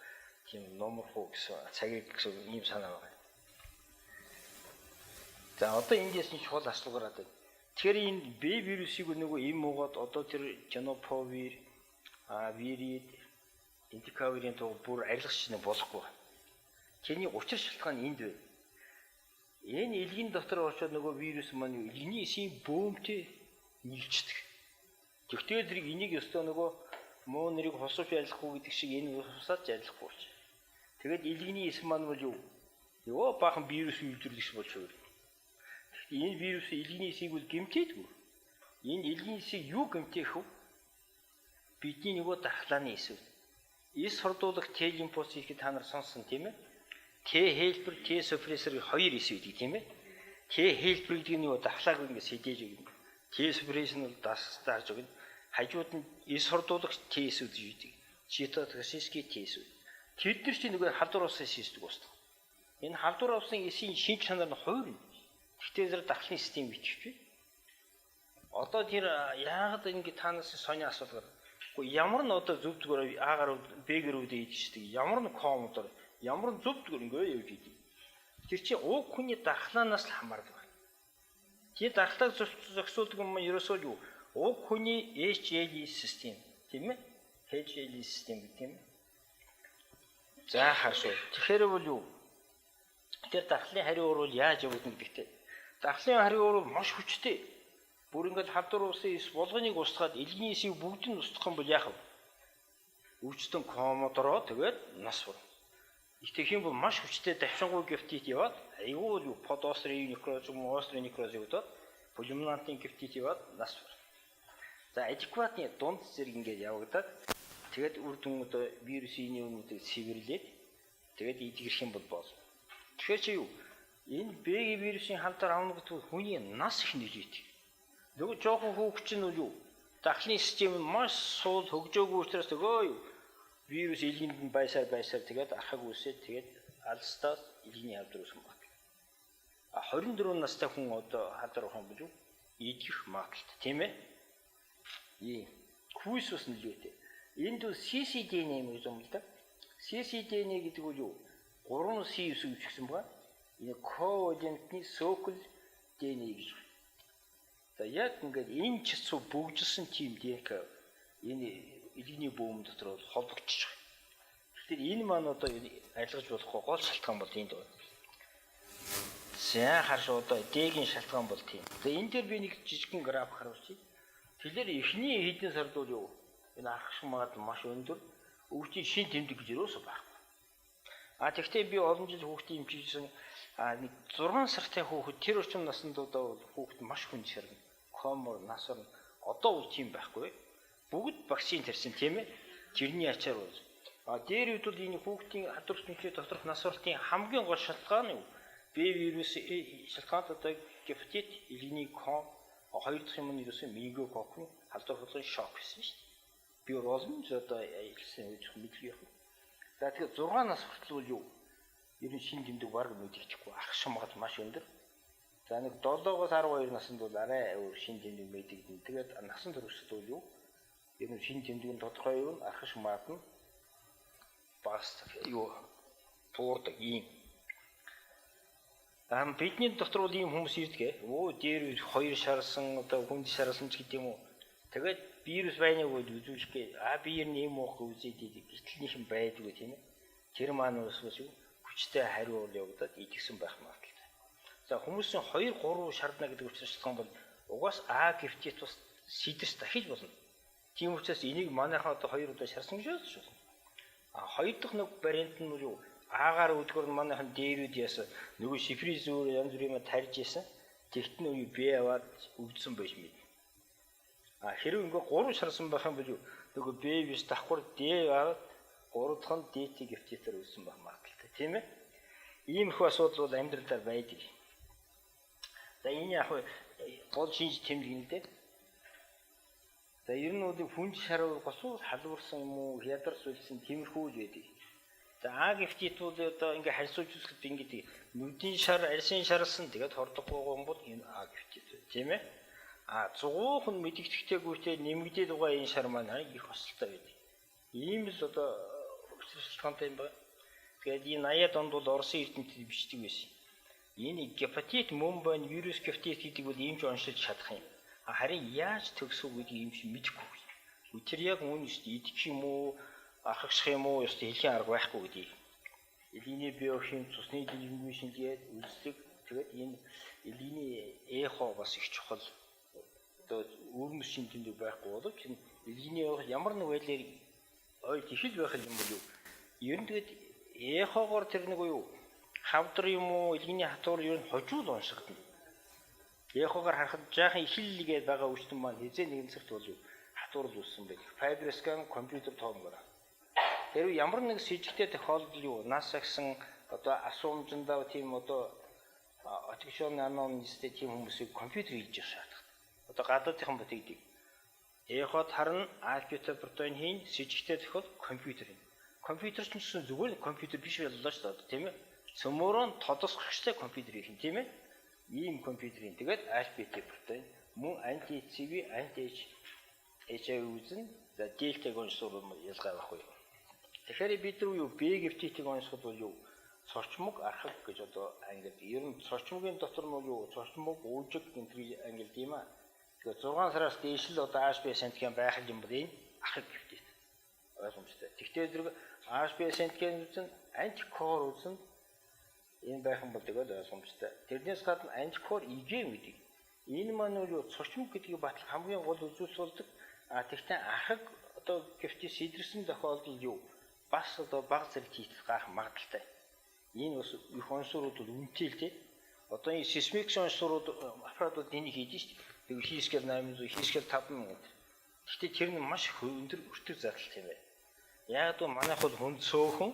тийм номорхуу гэсэн цагийг гэсэн ийм санаа байна. За одоо эндээс нь чухал асуулт гараад байна. Тэгэхээр энэ Б вирусыг нөгөө эм уугаад одоо тэр тенофовир, вирид, энтекавирын туг бүр арилгах чинь болохгүй. Тэрний учир шалтгаан энд байна. Энэ элгийн дотор орчоод нөгөө вирус маань элгэний эсийн бөөмтэй нийлждэг. Тэгтэл зэрэг энийг ёстой нөгөө муу нэрийг хосууч ялахгүй гэдэг шиг энэ хусаад ялахгүй болж. Тэгээд элгэний эс маань бол юу? Нөгөө баахан вирус үйлдвэрлэгч болж хувирна. Тэгэхдээ энэ вирус элгэний эсийг бол гэмтээдгүй. Энэ элгэний эсийг юу гэмтээх вэ? Бидний нөгөө дархлааны эсүүд. Эс хордуулах Т лимфоцит гэхэд та нар сонссон тийм ээ? Т helper, Т suppressor хоёр эс байдаг тийм ээ? Т helper гэдэг нь нөгөө дархлааг ингэ сэдээж өгнө. Т suppressor нь бол дас дарж өгнө. Хажууд нь эс хордуулагч Т эсүүд гэж үүдэг. Cytotoxic Т эсүүд. Тэд нар чинь нөгөө халдвар усын систем үүсдэг. Энэ халдвар усын эсийн шинж чанар нь хувирна. Гэхдээ зэрэг дархлын систем бичихвэ. Одоо тэр яагаад ингэ танаас сони асуулгаар Гэхдээ ямар нь одоо зөв зүгээр А-гаар Б-гээр үүдээ идчихдэг. Ямар нь комодор, ямар нь зөв зүгээр ингээ явж идэв. Тэр чинь уг хүний дархлаанаас л хамаардаг байна. Тэр дархлааг зохицуулдаг юм ерөөсөө юу? Уг хүний HLE систем, тийм ээ? HLE систем гэдэг юм. За харшуу. Тэгэхээр бол юу? Тэр дархлын хариу урвал яаж явагдана гэдэгтэй. Дархлын хариу урвал маш хүчтэй. Бүр ингээд халдвар усын эс болгоныг устгаад элгэний эсийг бүгд нь устгах юм бол яах вэ? Өвчтөн комодороо тэгээд нас бүр. Тэгэх юм бол маш хүчтэй давшингуй гепатит яваад айгүй юу подострын некроз юм острын некроз явагдаад пульмонантын гепатит яваад нас бүр. За адекватны дунд зэрэг ингээд явагдаад тэгээд үр дүн одоо вирусын юмнуудыг цэвэрлээд тэгээд идэгрэх юм бол болно. Тэгэхээр чи юу? Энэ Б вирусын халдвар авна гэдэг нь хүний нас их нөлөөтэй. Нөгөө жоохон хүүхд чинь юу? Дархлын систем нь маш суул хөгжөөгүй учраас нөгөө юу? Вирус элгэнд нь байсаар байсаар тэгээд архаг үүсээд тэгээд алстаас элгэний халдвар үүсгэн баг. А 24 настай хүн одоо халдвар авах юм бол юу? Идэх магадлалтай, тийм ээ? Ийм. Хүйс ус нөлөөтэй. Энд бол CCDNA гэж юм л да. CCDNA гэдэг нь юу? 3 C үсэг бичсэн байгаа. Энэ covalent-ны circle DNA гэж байна. За яг ингээд энэ чицүү бөгжилсөн тийм ДНК энэ элгэний бөөм дотор бол холбогдчих. Тэгэхээр энэ маань одоо арилгаж болохгүй гол шалтгаан бол энд байна. За харш одоо D-гийн шалтгаан бол тийм. За энэ дээр би нэг жижигхэн граф харуулчих. Тэгэхээр эхний хэдэн сард бол юу? Энэ архашиг магадлал маш өндөр. Өвчийн шин тэмдэг гэж юусоо байхгүй. А тэгвэл би олон жил хүүхдийн эмчилсэн нэг 6 сартай хүүхэд тэр орчим наснд одоо бол хүүхэд маш хүнд шарна. Комор нас орно. Одоо бол тийм байхгүй. Бүгд вакцин тарьсан тийм ээ. Тэрний ачаар бол. А дээр үед бол энэ хүүхдийн халдвар өсмөнчний доторх нас оролтын хамгийн гол шалтгаан нь юу? Б вирус шалтгаанд одоо гепатит, элгэний ком, хоёр дахь юм нь ерөөсөө менингококкын халдвар хулгын шок гэсэн шүү дээ. Би олон жил одоо ажилласан үеих мэдлэг юм. За тэгэхээр 6 нас хүртэл бол юу? Ер нь шин тэмдэг бараг мэдчихгүй. Ах шумгал маш өндөр. За нэг 7-оос 12 наснд бол арай өөр шин тэмдэг мэдэгдэн. Тэгээд насан туршид бол юу? Ер нь шин тэмдэг нь тодорхой юу? Архаш маад нь багас юу буурдаг ийм. Бидний дотор бол ийм хүмүүс ирдэг. Өө дээр хоёр шарсан одоо хүнд шарсан ч гэдэг юм уу. Тэгээд вирус байныг бол үзүүлэх гээ. А би ер нь ийм уух үзээд идэг. Гэтэл нэг юм байдгүй тийм ээ. Тэр маань бас юу хүчтэй хариу уул явагдаад идэгсэн байх магадлалтай. За хүмүүсийн 2 3 шаардна гэдэг учраас шалтгаан бол угаас А гепатит бас сидэрч дахиж болно. Тийм учраас энийг манайхан одоо 2 удаа шарсан гэж бодож байна. А хоёр дахь нэг вариант нь юу? А-гаар үүдгээр нь манайхан дээрүүд яасан нөгөө шифрийн зүүр янз бүрийн юм тарьж исэн. Тэгт нь үе Б аваад өвдсөн байж мэд. А хэрэг ингээ 3 шарсан байх юм бол юу? Нөгөө Б биш давхар Д аваад 3 дахь нь ДТ гепатитээр өвдсөн байх магадлалтай, тийм ээ? Иймэрхүү асуудал бол амьдралаар байдаг. За энэ яг гол шинж тэмдэг юм дээ. За ер нь бол хүнд шарав госуу халуурсан юм уу, ядарс үлсэн тиймэрхүү л байдаг. За А гепатит бол одоо ингээ харьцуулж үзэхэд ингээд нүдийн шар, арьсын шарлсан тэгээд хордохгүй юм бол энэ А гепатит, тийм ээ? А зугуухан мэдэгдэхтэйгүйтэй нэмэгдээд байгаа энэ шар маань их осолтой байдаг. Ийм л одоо учир шалтгаантай юм байна. Тэгээд энэ 80-аад онд бол Оросын эрдэмтэд бичдэг байсан. Энэ гепатит мөн байна, вирус гепатит гэдэг бол ийм ч оншилж чадах юм. Харин яаж төгсөв гэдгийг юм чи мэдэхгүй. Тэр яг үнэн шүү дээ. Идэх юм уу, архагших юм уу, ёстой хэлхийн арга байхгүй гэдгийг. Элиний биохим, цусны дэлгэнгүй шинжилгээд, үзлэг, Тэгээд энэ элгийний эхо бас их чухал. Одоо өвөрмөс шин тэндүү байхгүй боловч энэ элгийний ямар нэг байлаар ойлт их л байх юм бол юу? Ер нь тэгээд эхогоор тэр нэг юу хавдар юм уу элгийний хатуур ер нь хожуул уншигдана. Эхогоор харахад жаахан ихэллгээд байгаа өвчтөн маань хизээ нэгэн цагт бол юу хатуурл үүссэн байх. Файброскан компьютер тоомгоор. Тэр ямар нэг сэжигтэй тохиолдол юу нас агсан одоо асуумжиндаа тийм одоо отгшон анонистэй тийм хүмүүсийг компьютер хийж явах шаардлагатай. Одоо гадаадынхан бүтээгдэг. Эход харна, альфа протеин хийн, сэжигтэй тохиол компьютер хийн. Компьютер ч гэсэн зүгээр компьютер биш боллоо шүү дээ, тийм ээ. Цөмөрөө тодосгогчтой компьютер хийх юм, тийм ээ. Ийм компьютер хийн. Тэгээд альфа протеин мөн анти HIV, анти HIV үзэн, за дельтаг онцлог ялгаа байхгүй. Тэгэхээр бид нар юу Б гепатитыг онцлоход бол юу цочмог архаг гэж одоо ангид. Ер нь цочмогийн дотор нь юу цочмог, уужиг гэнтгийг ангилд юм аа. Тэгэхээр 6 сараас дээш л одоо HB сентген байх юм бол энэ архаг гепатит. Ойлгомжтой. Тэгтээ зэрэг HB сентген үзэн, антикор үзэн энэ байх юм бол тэгэл ойлгомжтой. Тэрнээс гадна антикор IgM гэдэг. Энэ маань юу цочмог гэдгийг батлах хамгийн гол үзүүлэлт болдог. А тэгтээ архаг одоо гепатит сэдэрсэн тохиолдолд юу бас одоо баг зэрэг хийх гарах магадлалтай. Энэ бас их онсурууд бол үнэтэй л дээ. Одоо энэ сейсмик онсурууд аппаратууд энийг хийж шít. Тэг хийсгэл 800, хийсгэл 5000 гэдэг. Гэхдээ тэр нь маш их өндөр өртөг задлалт юм байна. Яг л манайх бол хүнд цөөхөн.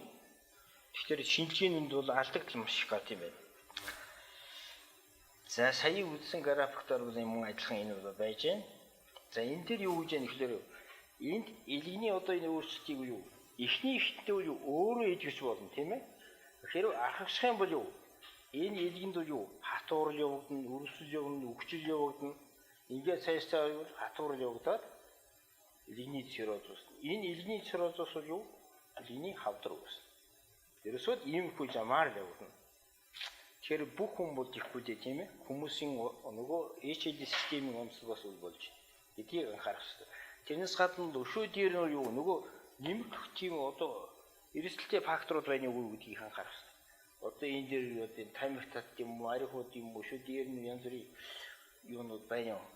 Тэгэхээр шинжилгээний үнд бол алдагдал маш их гарт юм байна. За сая үзсэн графиктаар бол юм адилхан энэ бол байж байна. За энэ дээр юу гэж яах гэхээр энд элгийний одоо энэ өөрчлөлтийг юу эхний ихтэй юу өөрөө идэгч болно, тийм ээ. Хэрвээ архагших юм бол юу энэ элгэнд бол юу хатуурл явагдана, өрсөл явагдана, өгчл явагдана. Ингээд цаашдаа юу хатуурл явагдаад элгийний цирроз үүснэ. Энэ элгийний циррозоос бол юу элгийний хавдар үүснэ. Ерөөсөө иймэрхүү замаар л явагдана. Тэгэхээр бүх хүн бол ихгүй дээ, тийм ээ. Хүмүүсийн нөгөө HLA системийн онцлогоос үл болж гэдгийг анхаарах хэрэгтэй. Тэрнээс гадна өшөө дээр нь юу нөгөө нэмэх тийм одоо эрсдэлтэй факторууд байна уу гэдгийг анхаарах хэрэгтэй. Одоо энэ дээр одоо энэ тамхи татд юм уу, арихууд юм уу, өшөө дээр нь янз бүрийн юунууд байна уу?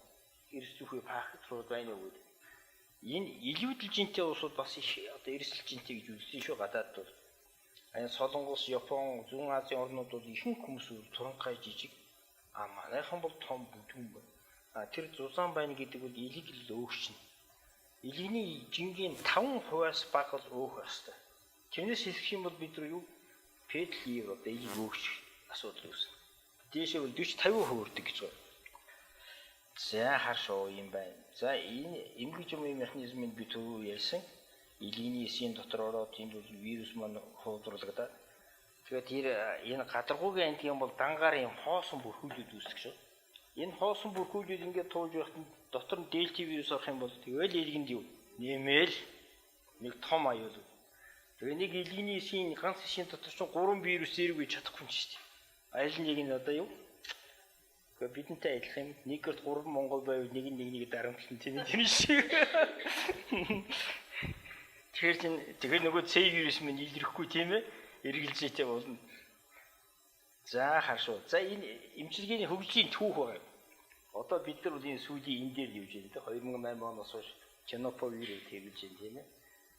Эрсдэлгүй факторууд байна уу гэдэг. Энэ илүүдэл жинтэй улсууд бас их одоо эрсдэл жинтэй гэж үзсэн шүү гадаадд бол. Энэ Солонгос, Япон, Зүүн Азийн орнууд бол ихэнх хүмүүс туранхай жижиг. А манайхан бол том бүдүүн байна. А тэр зузаан байна гэдэг бол элэг л өөгчнө. Элэгний жингийн 5%-аас бага л өөх ёстой. Тэрнээс хэсэх юм бол бид нар юу петлийг одоо элэг өөгч асуудал үүснэ. Дээшээ бол 40 50% өрдөг гэж байна. За харшуу юм байна. За энэ эмгэг жумын механизмыг би түрүү ярьсан. Элэгний эсийн дотор ороод энд бол вирус маань хуудруулагдаад. Тэгээд тэр энэ гадаргуугийн антиген бол дангаар юм хоосон бүрхүүлүүд үүсдэг шүү. Энэ хоосон бүрхүүлүүд ингээд тууж байхад дотор нь дельта вирус орох юм бол тэгэл элгэнд юу нэмэл нэг том аюул. Тэгээ нэг элгэний эсийн ганц эсийн дотор чинь 3 вирус зэрэг үе чадахгүй юм шүү дээ. Аль нэг нь одоо юу? Гэхдээ бидэнтэй адилхан юм. Нэг гэрт 3 монгол байвал нэг нь нэг нэг дарамтлан тийм тэр шиг. Тэгэхээр чинь тэгэхээр нөгөө С вирус минь илрэхгүй тийм ээ эргэлзээтэй болно. За харшуу. За энэ эмчилгээний хөгжлийн түүх байгаа. Одоо бид нар бол энэ сүүлийн энэ дээр явж байна те 2008 оноос хойш Чиноповирыг хэрэглэж байна тийм ээ.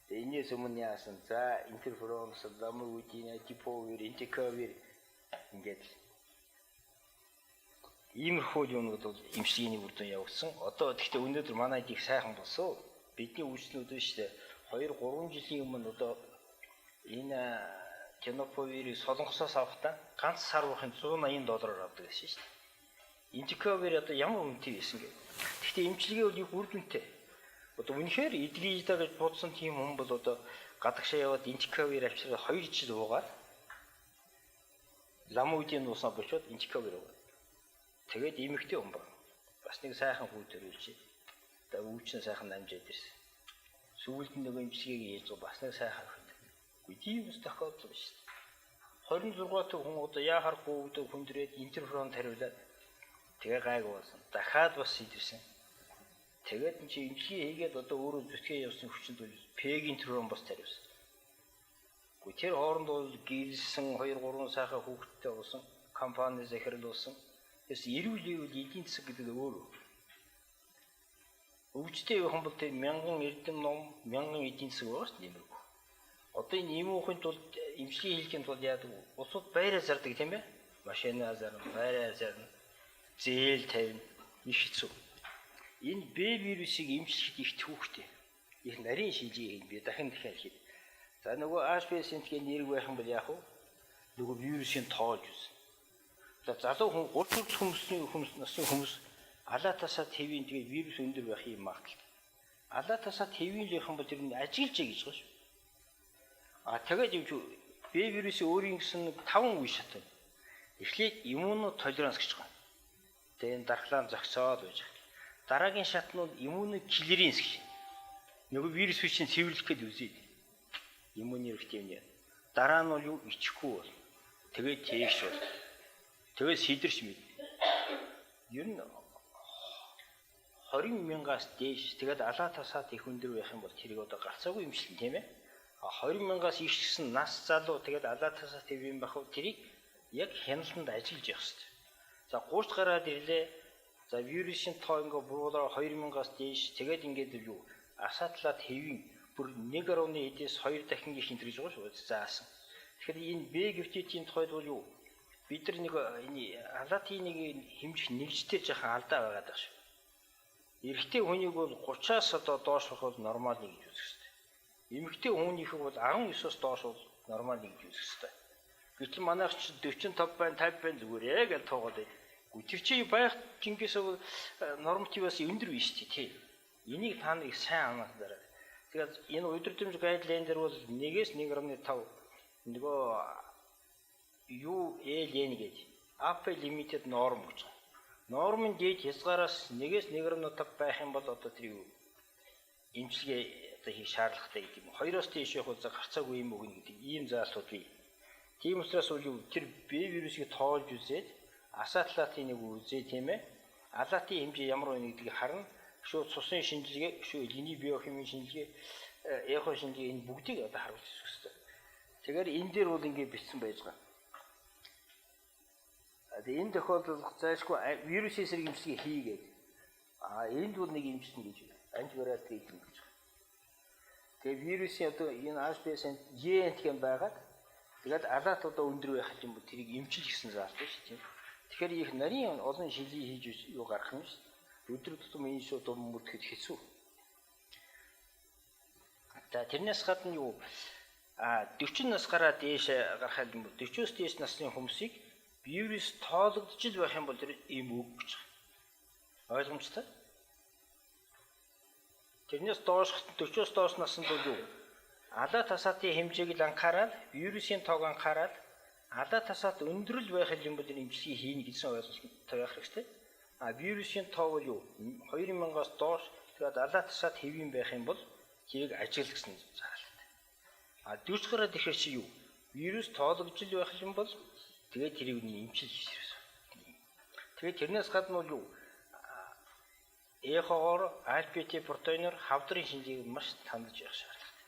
Тэгээ энэс өмнө яасан? За интерферон, ламовудин, адиповир, энтекавир ингээд иймэрхүү юмнууд бол эмчилгээний үр дүн явагдсан. Одоо гэхдээ өнөөдөр манайд их сайхан болсон. Бидний үйлчлүүд нь шүү дээ. 2 3 жилийн өмнө одоо энэ Теноповирыг Солонгосоос авахдаа ганц сар буухын $180 авдаг гэсэн шүү дээ. Энтекавир одоо ямар үнэтэй байсан гэ. Гэхдээ эмчилгээ бол их үр дүнтэй. Одоо үнэхээр эдгийж даа гэж бодсон тийм хүн бол одоо гадагшаа яваад энтекавир авчираад 2 жил уугаад ламуудын нуусаа болчоод энтекавир уугаад. Тэгээд эмэгтэй хүн байна. Бас нэг сайхан хүү төрүүлж. Одоо өвчин сайхан намжаад ирсэн. Сүүлд нь нөгөө эмчилгээг хийж бас нэг сайхан охин. Үгүй тийм ус тохиолдол биш. 26 дахь хүн одоо яахаргүй өвдөг хүндрээд интерферон тариулаад тэгээ гайг болсон. Дахиад бас идэрсэн. Тэгээд эн чи эмчилгээ хийгээд одоо өөрөө зүтгээ явсан хүчинд бол пэг интерферон бас тариулсан. Үгүй тэр хооронд бол гэрэлсэн 2 3 сайхан хүүхэдтэй болсон. компани захирлуулсан. Тэс эрүүл эрүүл эдийн засаг гэдэг нь өөр. Өвчтэй байх юм бол тэр мянган эрдэм ном, мянган эдийн засаг байгаа шүү дээ юм. Одоо энэ юм уухын тулд эмчилгээ хийхин тулд яадаг вэ? Улсууд байраа зардаг тийм ээ? Машинаа зарна, байраа зарна, зээл тавина. Их хэцүү. Энэ Б вирусыг эмчлэхэд их төвхтэй. Их нарийн шинжилгээ хийн би дахин дахин хэлээд. За нөгөө HPV синтгийн нэрэг байх юм бол яах вэ? Нөгөө вирусын тоолж үзнэ. За залуу хүн 30 хүртэлх хүмүүсийн хүмүүс насны хүмүүс алаа тасаа хэвийн тэгээд вирус өндөр байх юм магадлалтай. Алаа тасаа хэвийн л байх юм бол тэр нь ажиглаж гэж байгаа шүү. А тэгээд юм чи Б вирусын өөрийн гэсэн 5 үе шат байна. Эхлээд иммунотолеранс гэж байгаа. Тэгээд энэ дархлаа зогсоод байж байгаа. Дараагийн шат нь иммуноклиренс гэж. Нөгөө вирус чинь цэвэрлэх гээд үзээд. Иммуниректив. Дараа нь бол юу ичихгүй бол. Тэгээд тэгш бол. Тэгээд сэдэрч мэд. Ер нь 20 мянгаас дээш тэгээд алаа тасаад их өндөр байх юм бол тэрийг одоо гарцаагүй юмшлэн тийм ээ. А 20 мянгаас их гэсэн нас залуу тэгээд алаа тасаад хэв юм байх уу тэрийг яг хяналтанд ажиллаж явах хэрэгтэй. За 30 гараад ирлээ. За вирусын тоо ингээ буулаа 2 мянгаас дээш тэгээд ингээд юу асаатлаад хэвийн бүр 1.1-ээс 2 дахин их энэ гэж байгаа шүү заасан. Тэгэхээр энэ Б гепатитийн тухайд бол юу бид нар нэг энэ алаатын нэг хэмжих нэгжтэй жаахан алдаа байгаад байгаа шүү. Эрэгтэй хүнийг бол 30-аас одоо доош байх бол нормал нэг гэж үзэх хэрэгтэй. Эмэгтэй хүнийхийг бол 19-оос доош бол нормал нэг гэж үзэх хэрэгтэй. Гэтэл манайх ч 45 байна, 50 байна зүгээрээ гэж туугаад байд. Тэр чи байх жингээс нормативаас өндөр биш үү тий. Энийг та нарыг сайн анхаарай. Тэгээд энэ удирдамж гайдлайн дээр бол 1-ээс 1.5 нөгөө ULN гэж Upper Limited Norm гэж байна. Нормын дээд хязгаараас 1-ээс 1.5 байх юм бол одоо тэр юу эмчилгээ одоо хийх шаардлагатай гэдэг юм. 2-оос дээш явах бол гарцаагүй юм өгнө гэдэг ийм заалтууд бий. Тийм учраас бол юу тэр Б вирусыг тоолж үзээд асаатлатын нэг үзээ тийм ээ. Алаатын хэмжээ ямар байна гэдгийг харна. Шууд цусын шинжилгээ, шууд линий биохимийн шинжилгээ, эхо шинжилгээ энэ бүгдийг одоо харуулж үзэх хэрэгтэй. Тэгэхээр энэ дээр бол ингэ бичсэн байж байгаа. Тэгээ энэ тохиолдолд зайлшгүй вирусын эсрэг эмчилгээ хийгээд энд бол нэг эмчилнэ гэж антивирал тритмент гэж байна. Тэгээ вирусын одоо энэ HBs Е антиген байгаад тэгээд алаат одоо өндөр байх юм бол тэрийг эмчил гэсэн заалт шүү дээ. Тэгэхээр их нарийн олон шилжиж хийж юу гарах юм шүү дээ. Өдөр тутам энэ шууд мөрдөхэд хэцүү. За тэрнээс гадна юу 40 нас гараад дээш гарах юм бол 40-оос дээш насны хүмүүсийг вирус тоологдож л байх юм бол тэр ийм үг гэж байгаа. Ойлгомжтой? Тэрнээс доош 40-оос доош наснд бол юу? Алаа тасаатын хэмжээг л анхаарал, вирусын тоог анхаарал, алаа тасаат өндрөл байх юм бол эмчилгээ хийнэ гэсэн ойлголттой байх хэрэгтэй. А вирусын тоо бол юу? 2000-аас доош тэгээд алаа тасаат хэвийн байх юм бол тэрийг ажиглах гэсэн заалт. А 40 гараад ихээр чи юу? Вирус тоологдож л байх юм бол тэгээд тэрийг эмчил хийж ирсэн. Тэгээд тэрнээс гадна бол юу? Эхогоор ALPT протеиноор хавдрын шинжилгээг маш тандж явах шаардлагатай.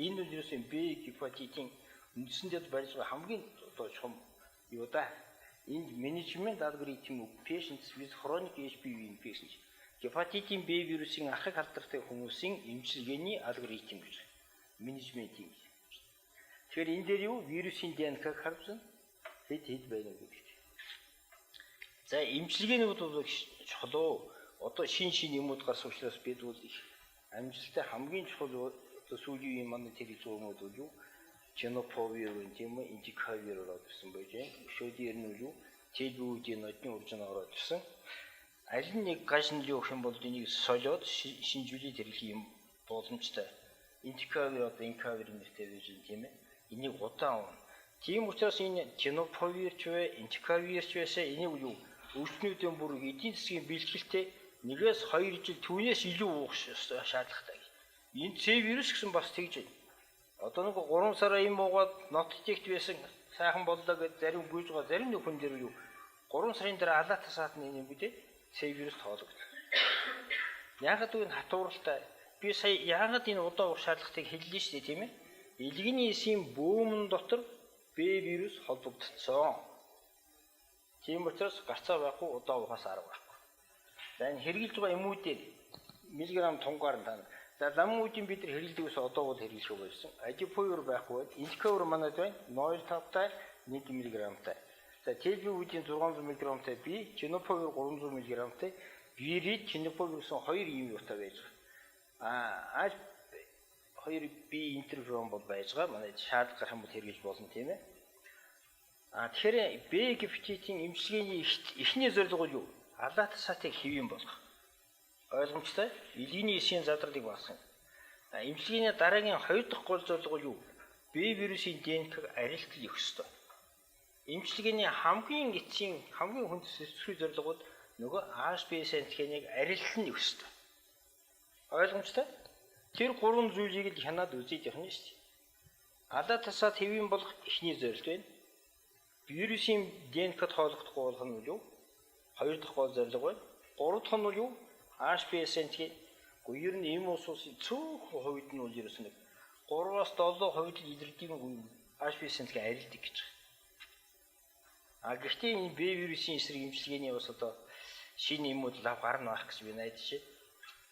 Энэ нь юусэн Б гепатитийн үндсэндээ барьж байгаа хамгийн одоо чухам юу да? Энд менежмент алгоритм patients with chronic HBV infection. Гепатитийн Б вирусын ахыг алдартай хүмүүсийн эмчилгээний алгоритм гэж. Менежментийн. Тэгэхээр энэ дээр юу вирусын ДНК-г харвсан хэд хэд байна гэдэгт. За эмчилгээнүүд бол чухал уу? Одоо шин шин юмуд гарсан учраас бид бол их амжилттай хамгийн чухал одоо сүүлийн үеийн манай тэр юмуд бол юу? Тенофовир гэх тийм үү, энтекавир ороод ирсэн байж байна. Өшөөдийн нь юу? Телбүүдийн нодны уржин ороод ирсэн. Аль нэг гашин юу гэх юм бол энийг солиод шинжүүлээд хэрэглэх юм боломжтой. Энтекавир одоо инкавир нэртэй байж байна тийм ээ. Энийг удаан уuna. Тийм учраас энэ тенофовир ч вэ, энтекавир ч байсаа энийг юу өвчнүүдийн бүр эдийн засгийн бэлтгэлтэй 1-2 жил түүнээс илүү уух шаардлагатай. Энэ С вирус гэсэн бас тэгж байна. Одоо нэг 3 сараа юм уугаад not detect байсан сайхан боллоо гэж зарим гүйж байгаа зарим нэг хүн дээр юу 3 сарын дараа алаа тасаад нэг юм бидээ С вирус тоологдсон. Яагаад гэвэл хатууралтай би сая яагаад энэ удаан уух шаардлагатайг хэллээ шүү дээ тийм ээ. Илгэний эсийн бөөмөн дотор Б вирус холбогдсон. Тийм учраас гарцаа байхгүй удаа уухаас арга байхгүй. За энэ хэрэгжилж байгаа эмүүдээр миллиграмм тунгаар нь тань. За ламуудын бид нар хэрэглэдэг ус одоо бол хэрэглэх байсан. Адиповир байхгүй байл. Интекавир манайд байна. 0.5-тай 1 мг-тай. За телбивүүдийн 600 мг-тай би, чиноповир 300 мг-тай, вирид чиноповир гэсэн хоёр ийм юутай байж байгаа. А альф 2 би интерферон бол байж байгаа. Манай шаардлага гарах юм бол хэрэглэж болно тийм ээ. А тэгэхээр Б гепатитийн эмчилгээний эхний зорилго бол юу? Алатсатыг хэвийн болгох. Ойлгомжтой? Илгэний эсийн задралыг багасгах юм. Эмчилгээний дараагийн хоёр дахь гол зорилго бол юу? Б вирусын ДНК-г арилтал өгөх ёстой. Эмчилгээний хамгийн эцсийн хамгийн хүнд сэцрүү зорилго бол нөгөө HBS антигеныг арилтал нь өгөх ёстой. Ойлгомжтой? Тэр гурван зүйлийг л хянаад үзээд явах нь шүү дээ. Алатасаад хэвийн болох эхний зорилт байна. Вирусын ДНК-д хооллохдохгүй болох нь юу? Хоёр дахь гол зорилго байна. Гурав дахь нь бол юу? HBS антиген. Гэхдээ ер нь эм ус усын цөөхөн хувьд нь бол ерөөс нэг 3-аас 7% л илэрдэг юм. HBS антиген арилдаг гэж байгаа. А гэхдээ энэ Б вирусын эсрэг эмчилгээний бас одоо шинэ юмуд лав гарна байх гэж би найдаж байна.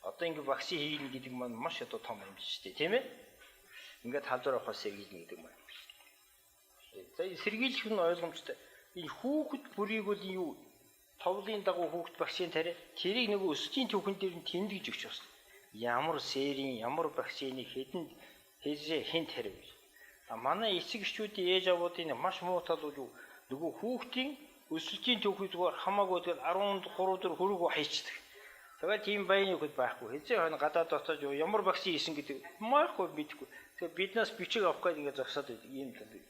Одоо ингэ вакцин хийнэ гэдэг маань маш одоо том юм шүү дээ, тийм ээ? Ингээд халдвар авахаас сэргийлнэ гэдэг маань. За сэргийлэх нь ойлгомжтой. Энэ хүүхэд бүрийг бол юу товлын дагуу хүүхэд вакцин тариа тэрийг нөгөө өсөлтийн түүхэн дээр нь тэмдэгж өгч байна. Ямар серийн, ямар вакцины хэдэн хэзээ хэн тариа гэж. А манай эцэг эхчүүдийн ээж авуудын маш муу тал бол юу нөгөө хүүхдийн өсөлтийн түүхий зүгээр хамаагүй тэгэл 13 дөр хөрөөгөө хайчдаг. Тэгээд тийм баян нөхөд байхгүй. Хэзээ хойно гадаад дотоод ямар вакцин хийсэн гэдэг маахгүй мэдэхгүй. Тэгэхээр биднээс бичиг авах гээд ингээд зогсоод байдаг ийм тал бий.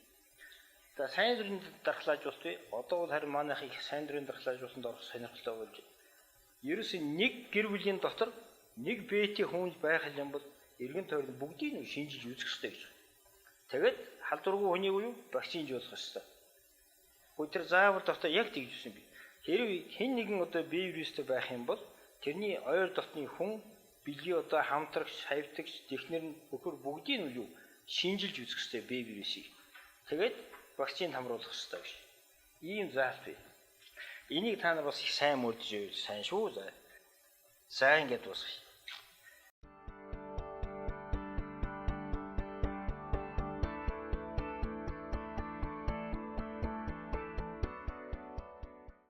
За сайн дурын дархлаажуулалт бий. Одоо бол харин манайх их сайн дурын дархлаажуулалтанд орох сонирхолтой болж байна. Ерөөсөн нэг гэр бүлийн дотор нэг бэти хүн байх юм бол эргэн тойрон бүгдийг нь шинжиж үзэх ёстой гэж. Тэгээд халдваргүй хүнийг юу вакцинжуулах ёстой. Гэхдээ тэр заавал дотор яг тэгж үсэн би. Хэрв хэн нэгэн одоо бие вирустэй байх юм бол тэрний ойр дотны хүн бэлгийн одоо хамтрагч, хавьтагч, технэр нь бөхөр бүгдийг нь юу шинжилж үзэх ёстой бие вирусыг. Тэгээд вакцин хамруулах ёстой гэж. Ийм заалт бий. Энийг та нар бас их сайн мөрдөж байвал сайн шүү. За. За ингээд дуусгая.